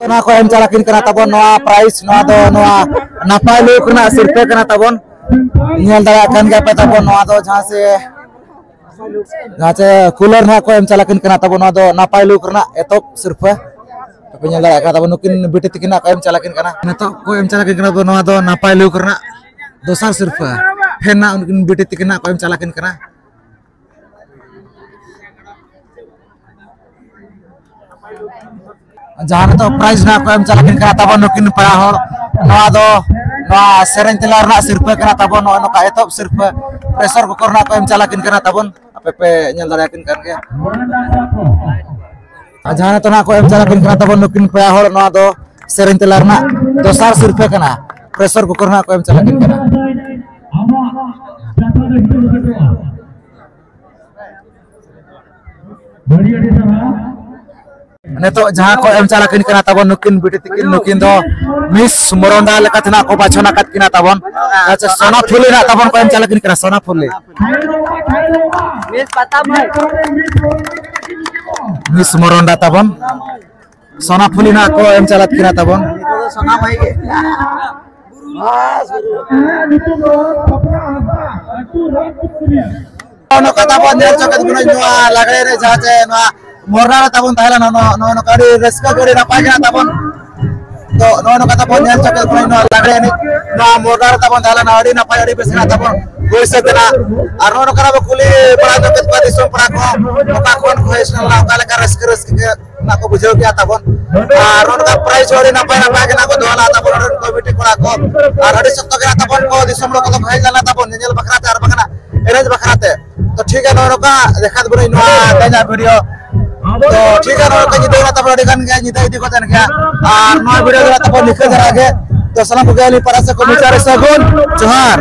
ᱚᱱᱟ ᱠᱚ ᱮᱢ ᱪᱟᱞᱟᱜ ᱠᱟᱱᱟ ᱛᱟᱵᱚᱱ ᱱᱚᱣᱟ prize, ᱱᱚᱣᱟ ᱫᱚ ᱱᱚᱣᱟ ᱱᱟᱯᱟᱭ look ᱨᱮᱱᱟᱜ ᱥᱤᱨᱯᱟᱹ ᱠᱟᱱᱟ ᱛᱟᱵᱚᱱ᱾ ᱧᱮᱞ ᱫᱟᱲᱮᱭᱟᱜ ᱠᱟᱱ ᱜᱮᱭᱟ ᱯᱮ ᱛᱟᱵᱚᱱ ᱱᱚᱣᱟ ᱫᱚ ᱡᱟᱦᱟᱸ ᱥᱮ ᱟᱪᱪᱷᱟ, cooler ᱱᱟᱦᱟᱜ ᱠᱚ ᱮᱢ ᱪᱟᱞᱟᱜ ᱠᱟᱱ ᱠᱟᱱᱟ ᱛᱟᱵᱚᱱ᱾ ᱱᱚᱣᱟ ᱫᱚ ᱱᱟᱯᱟᱭ look ᱨᱮᱱᱟᱜ ᱮᱛᱚᱦᱚᱵ ᱥᱤᱨᱯᱟᱹ᱾ ᱟᱯᱮ ᱧᱮᱞ ᱫᱟᱲᱮᱭᱟᱜ ᱠᱟᱱᱟ ᱛᱟᱵᱚᱱ, ᱱᱩᱠᱤᱱ ᱵᱤᱴᱤ ᱛᱤᱠᱤᱱ ᱱᱟᱜ ᱠᱚ ᱮᱢ ᱪᱟᱞᱟᱜ ᱠᱟᱱ ᱠᱟᱱᱟ᱾ ᱱᱤᱛᱚᱜ ᱠᱚ ᱮᱢ ᱪᱟᱞᱟᱜ ᱠᱟᱱ ᱠᱟᱱᱟ ᱛᱟᱵᱚᱱ, ᱱᱚᱣᱟ ᱫᱚ ᱱᱟᱯᱟᱭ look ᱨᱮᱱᱟᱜ ᱫᱚᱥᱟᱨ ᱥᱤᱨᱯᱟᱹ᱾ ᱯᱷᱮᱱ ᱱᱟᱜ ᱩᱱᱠᱤᱱ ᱵᱤᱴᱤ ᱛᱤᱠᱤᱱ ᱱᱟᱜ ᱠᱚ ᱮᱢ ᱪᱟᱞᱟᱜ ᱠᱟᱱ ᱠᱟᱱᱟ᱾ ᱡᱟᱦᱟᱸ ᱱᱤᱛᱚᱜ prize ᱱᱟᱜ ᱠᱚ ᱮᱢ ᱪᱟᱞᱟᱜ ᱠᱟᱱ ᱠᱟᱱᱟ ᱛᱟᱵᱚᱱ ᱱᱩᱠᱤᱱ ᱯᱮᱲᱟ ᱦᱚᱲ, ᱱᱚᱣᱟ ᱫᱚ ᱱᱚᱣᱟ ᱥᱮᱨᱮᱧ ᱛᱮᱞᱟ ᱨᱮᱱᱟᱜ ᱥᱤᱨᱯᱟᱹ ᱠᱟᱱᱟ ᱛᱟᱵᱚᱱ᱾ ᱱᱚᱜᱼᱚᱭ ᱱᱚᱝᱠᱟ ᱮᱛᱚᱦᱚᱵ ᱥᱤᱨᱯᱟᱹ pressure cooker ᱱᱟᱜ ᱠᱚ ᱮᱢ ᱪᱟᱞᱟᱜ ᱠᱟᱱ ᱠᱟᱱᱟ ᱛᱟᱵᱚᱱ᱾ ᱟᱯᱮ ᱯᱮ ᱧᱮᱞ ᱫᱟᱲᱮᱭᱟᱜ ᱠᱟᱱ ᱜᱮᱭᱟ᱾ ᱟᱨ ᱡᱟᱦᱟᱸ ᱱᱤᱛᱚᱜ ᱱᱟᱜ ᱠᱚ ᱮᱢ ᱪᱟᱞᱟᱜ ᱠᱟᱱᱟ ᱛᱟᱵᱚᱱ ᱱᱩᱠᱤᱱ ᱯᱮᱲᱟ ᱦᱚᱲ, ᱱᱚᱣᱟ ᱫᱚ ᱥᱮᱨᱮᱧ ᱛᱮᱞᱟ ᱨᱮᱱᱟᱜ ᱫᱚᱥᱟᱨ ᱥᱤᱨᱯᱷᱟᱹ ᱠᱟᱱᱟ᱾ ᱯᱨᱮᱥᱟᱨ ᱠᱩᱠᱟᱨ ᱱᱟᱜ ᱠᱚ ᱮᱢ ᱪᱟᱞᱟᱜ ᱠᱟᱱᱟ᱾ ᱱᱤᱛᱚᱜ ᱡᱟᱦᱟᱸ ᱠᱚ ᱮᱢ ᱪᱟᱞᱟᱜ ᱠᱤᱱ ᱠᱟᱱᱟ ᱛᱟᱵᱚᱱ ᱱᱩᱠᱤᱱ ᱵᱤᱴᱤ ᱛᱤᱠᱤᱱ, ᱱᱩᱠᱤᱱ ᱫᱚ ᱢᱤᱥ ᱢᱚᱨᱚᱱᱰᱟ ᱞᱮᱠᱟᱛᱮ ᱱᱟᱜ ᱠᱚ ᱵᱟᱪᱷᱚᱱ ᱟᱠᱟᱫ ᱠᱤᱱᱟ ᱛᱟᱵᱚᱱ᱾ ᱟᱪᱪᱷᱟ, ᱥᱳᱱᱟ ᱯᱷᱩᱞᱤ ᱱᱟᱜ ᱛᱟᱵᱚᱱ ᱠᱚ ᱮᱢ ᱪᱟᱞᱟᱜ ᱠᱤᱱ ᱠᱟᱱᱟ, ᱥᱳᱱᱟ ᱯᱷᱩᱞᱤ᱾ ᱢᱤᱥ ᱢᱚᱨᱚᱱᱰᱟ ᱛᱟᱵᱚᱱ, ᱥᱳᱱᱟ ᱯᱷᱩᱞᱤ ᱱᱟᱜ ᱠᱚ ᱮᱢ ᱪᱟᱞᱟᱜ ᱠᱤᱱᱟ ᱛᱟᱵᱚᱱ᱾ ᱱᱚᱜᱼᱚ ᱱᱚᱝᱠᱟ ᱛᱟᱵᱚᱱ ᱧᱮᱞ ᱪᱚ ᱠᱮᱫ ᱵᱚᱱᱟ ᱱᱚᱣᱟ ᱞᱟᱜᱽᱲᱮ ᱨᱮ ᱡᱟᱦᱟᱸ ᱪᱮ ᱱᱚᱣᱟ ᱢᱚᱨᱱᱟ ᱨᱮ ᱛᱟᱵᱚᱱ ᱛᱟᱦᱮᱸ ᱞᱮᱱᱟ, ᱱᱚᱜᱼᱚ ᱱᱚᱜᱼᱚ ᱱᱚᱝᱠᱟ ᱟᱹᱰᱤ ᱨᱟᱹᱥᱠᱟᱹ ᱜᱮ ᱟᱹᱰᱤ ᱱᱟᱯᱟᱭ ᱜᱮ ᱱᱟᱜ ᱛᱟᱵᱚᱱ᱾ ᱛᱚ ᱱᱚᱜᱼᱚ ᱱᱚᱝᱠᱟ ᱛᱟᱵᱚᱱ ᱧᱮᱞ ᱪᱚ ᱠᱮᱫ ᱵᱚᱱᱟ ᱱᱚᱣᱟ ᱞᱟᱜᱽᱲᱮ ᱮᱱᱮᱡ ᱱᱚᱣᱟ ᱢᱚᱨᱱᱟ ᱨᱮ ᱛᱟᱵᱚᱱ ᱛᱟᱦᱮᱸ ᱞᱮᱱᱟ, ᱟᱹᱰᱤ ᱱᱟᱯᱟᱭ ᱟᱹᱰᱤ ᱵᱮᱥ ᱜᱮ ᱱᱟᱜ ᱛᱟᱵᱚᱱ ᱦᱩᱭ ᱥᱟᱹᱛ ᱮᱱᱟ᱾ ᱟᱨ ᱱᱚᱜᱼᱚ ᱱᱚᱝᱠᱟ ᱵᱚ ᱠᱩᱞᱤ ᱵᱟᱲᱟ ᱧᱚᱜ ᱠᱮᱫ ᱠᱚᱣᱟ ᱫᱤᱥᱚᱢ ᱯᱟᱲᱟ ᱠᱚ ᱚᱠᱟ ᱠᱷᱚᱱ ᱠᱚ ᱦᱮᱡ ᱞᱮᱱᱟ, ᱚᱠᱟ ᱞᱮᱠᱟ ᱨᱟᱹᱥᱠᱟᱹ ᱨᱟᱹᱥᱠᱟᱹ ᱜᱮ ᱚᱱᱟ ᱠᱚ ᱵᱩᱡᱷᱟᱹᱣ ᱠᱮᱜᱼᱟ ᱛᱟᱵᱚᱱ᱾ ᱟᱨ ᱱᱚᱜᱼᱚ ᱱᱚᱝᱠᱟ ᱯᱨᱟᱭᱤᱡᱽ ᱦᱚᱸ ᱟᱹᱰᱤ ᱱᱟᱯᱟᱭ ᱱᱟᱯᱟᱭ ᱜᱮ ᱱᱟᱜ ᱠᱚ ᱫᱚᱦᱚ ᱞᱮᱫᱟ ᱛᱟᱵᱚᱱ ᱱᱚᱰᱮ ᱨᱮᱱ ᱠᱚᱢᱤᱴᱤ ᱠᱚᱲᱟ ᱠᱚ᱾ ᱟᱨ ᱟᱹᱰᱤ ᱥᱚᱠᱛᱚ ᱜᱮ ᱱᱟᱜ ᱛᱟᱵᱚᱱ ᱠᱚ ᱫᱤᱥᱚᱢ ᱦᱚᱲ ᱠᱚᱫᱚ ᱠᱚ ᱦᱮᱡ ᱞᱮᱱᱟ ᱛᱟᱵᱚᱱ ᱧᱮᱧᱮᱞ ᱵᱟᱠᱷᱨᱟ ᱛᱮ ᱟᱨ ᱵᱟᱝ ᱱᱟᱜ ᱮᱱᱮᱡ ᱵᱟᱠᱷᱨᱟ ᱛᱮ᱾ ᱛᱚ ᱴᱷᱤᱠ ᱜᱮᱭᱟ, ᱱᱚᱜᱼᱚ ᱱᱚᱝᱠᱟ ᱫᱮᱠᱷᱟ ᱫᱚ ᱵᱟᱹᱱᱩᱧ ᱱᱚᱣᱟ ᱛᱮᱦᱮᱧᱟᱜ ᱵᱷᱤᱰᱤᱭᱳ᱾ ᱛᱚ ᱴᱷᱤᱠ ᱜᱮᱭᱟ, ᱱᱚᱜᱼᱚ ᱱᱚᱝᱠᱟ ᱧᱤᱫᱟᱹ ᱠᱟᱱᱟ ᱛᱟᱵᱚᱱ, ᱟᱹᱰᱤ ᱜᱟᱱ ᱜᱮ ᱧᱤᱫᱟᱹ ᱤᱫᱤ ᱠᱚ ᱛᱟᱦᱮᱱ ᱜᱮᱭᱟ᱾ ᱟᱨ ᱱᱚᱣᱟ ᱵᱷᱤᱰᱤᱭᱳ ᱫᱚ ᱛᱟᱵᱚᱱ ᱱᱤᱝᱠᱟᱹ ᱫᱷᱟᱨᱟ ᱜᱮ᱾ ᱛᱚ ᱥᱟᱱᱟᱢ ᱠᱚᱜᱮ ᱟᱹᱞᱤᱧ ᱯᱟᱦᱴᱟ ᱥᱮᱫ ᱠᱷᱚᱱ ᱢᱩᱪᱟᱹᱫ ᱨᱮ ᱥᱟᱹᱜᱩᱱ ᱡᱚᱦᱟᱨ᱾